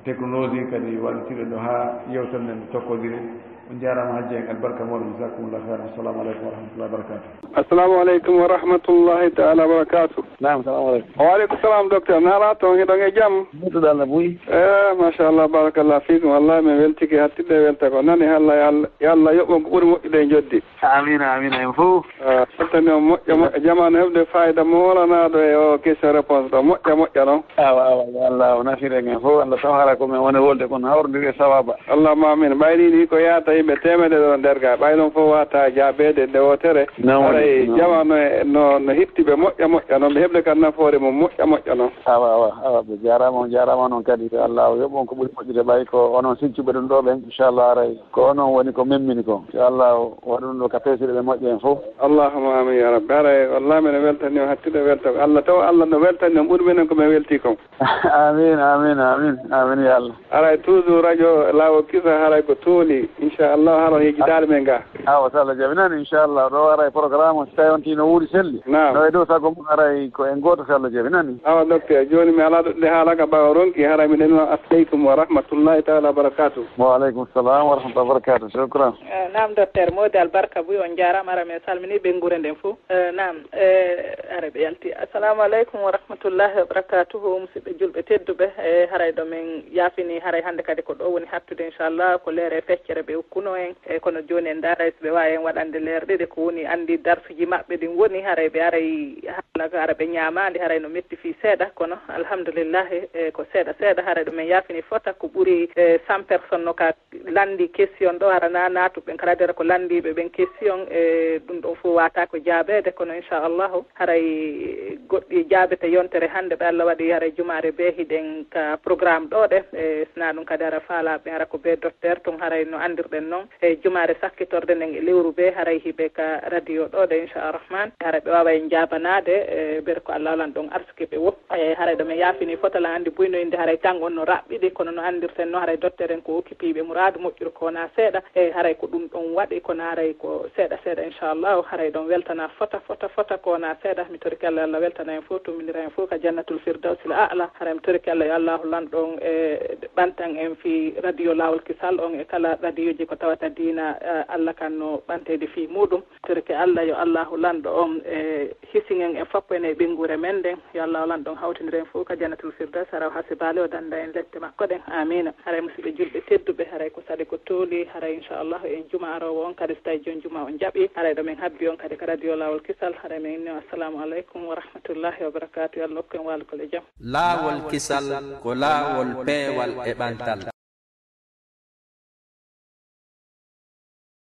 technologie kadi wallitiiɗo ɗo haa yewtere nden tokkodiri. On njaaraama hajji en, albarka mooɗon, jazakumullahu khairan. Assalamu aleykum wa rahmatullahi wa barakatuh. Assalamu aleykum wa rahmatullahi taala wa barakatuh. Naam, salamu aleykum. Wa aleykum salam, docteur. Naalaa toon, hiɗon e jam? Mbuɗɗuɗo Allah buy. Eh, machallah, barakallah fiikum. Wallahi, min weltike hattidde e welta ko nani. Allah, yo Allah, yo Allah yoɓ on ko ɓuri moƴƴude e njoddi. Amiin, amiin, en fof. Eh, weltani on moƴƴa, moƴƴa. Jamaanu heɓde fayida moolanaaɗo e o question réponse ɗo. Moƴƴa, moƴƴa noon. Awa, awa, yo Allah o nafir en en fof. Allah taw hara ko men woni wolde kon hawrondiri e sawaba. Allahumma amin. Ɓay ni, ni ko yaata yimɓe teemedere ɗo nder ga. Ɓay noon fof wata jaabeede nde wootere. Noon woni, haray noon. Jamaanu e no, no hitti ɓe moƴƴa moƴƴa noon, ɓe heɓde kan nafoore mum moƴƴa moƴƴa noon. Awa, awa, awa, ɓe jaaraama, on jaaraama noon kadi. Ko Allah o yoɓ on ko ɓuri moƴƴude, ɓay ko onon sincuɓe ɗum ɗo ɓen, inchallah, haray ko onon woni ko memmini ko. Yo Allah waɗu ɗum ɗo ka peesirɗe ɓe moƴƴa en fof. Allahumma amin ya rabbi. Haray wallahi mene weltani o hattude welta. Allah taw Allah no weltani on ɓuri menen ko men welti kon. Amin, amin, amin, amin, ya Allah. Haray toujours radio Laawol Kisal, haray ko tooni, inchallah, haray on yejjitaali men ga. Awa, so Allah jaɓi nani, inchallah, ɗo haray programme on, si tawi on tino wuuri selli. Naam. No e dow sago mum, haray ko en gooto, so Allah jaɓi nani. Awa, docteur, jooni mi alaa ɗuɗɗe haala ka ɓaawo ronki, haray mi ɗen noon, assalamu aleykum wa rahmatullahi taala wa barakatuh. Wa aleykum salam wa rahmatullahi wa barakatuh. Shukran. Eh, naam, docteur Mody Albarka Buy, on jaaraama, haray mi salmini ɓeynguure nden fof. Eh, naam, eh, haray ɓe yalti. Assalamu aleykum wa rahmatullahi wa barakatuhu, musidɓe julɓe tedduɓe. Eh, haray ɗo men yaafini, haray hannde kadi ko ɗo woni hattude, inchallah, ko leere e feccere ɓe ukkuno en. Eh, kono jooni en ndaaray si ɓe waawi en waɗande leere ɗiɗi ko woni anndi darsuji maɓɓe ɗin woni, haray ɓe aray haala ka, haray ɓe ñaamaali, haray no metti fii seeɗa, kono alhamdulillahi, eh, ko seeɗa seeɗa, haray ɗo men yaafini fota ko ɓuri, eh, cent personnes no ka lanndi question ɗo, hara na naatuɓe ɓen kala dera ko lanndiiɓe ɓen question, e ɗum ɗon fof wata ko jaabeede, kono inchallahu haray goɗɗi jaabete yontere hannde ɓe Allah waɗi haray jumaare bee hiɗen ka programme ɗo ɗe, e sina ɗum kadi hara faalaaɓe hara ko bee docteur tun haray no anndirɗen noon, e jumaare sakkitorde nden e lewru bee haray hiɓe ka radio ɗo ɗe inchallah rahman, haray ɓe waawa en jaabanaade, e ber ko Allah walan ɗon arsuki ɓe wop. E, haray ɗo men yaafini fota la anndi buy no innde haray tan on no raɓɓiɗi, kono no anndirten no haray docteur en ko occupé ɓe muraadu moƴƴuru ko wona seeɗa. E, haray ko ɗum ɗon waɗi, kono haray ko seeɗa seeɗa, inchallahu. Haray ɗon weltana fota, fota, fota ko wona seeɗa. Mi torike Allah, Allah weltana en fof, tumindira en fof ka jannatul firdawsil a'la. Haray mi torike Allah, yo Allahu lan ɗon e ɓantan en fi radio Laawol Kisal on e kala radioji ko tawata diina, eh, Allah kan no ɓantede fi muɗum. Torike Allah, yo Allahu lanɗo on, e, hisingen en foppo ene e ɓeynguure men nden. Yo Allahu lanɗo on hawtindira en fof ka Jannatul Firdaws, hara o hasibaali o dannda en lette makko ɗen. Amiina. Haray musidɓe julɓe tedduɓe, haray ko saɗi ko tooli, haray inchallahu en juma aroowo on kadi, so tawi jon juma on jaɓi, haray ɗo men habbi on kadi ka radio Laawol Kisal, haray men inni on assalamu aleykum wa rahmatullahi wa barakatuh. Yo Allah okku en waalugol e jam. Laawol Kisal ko laawol peewal e ɓantal.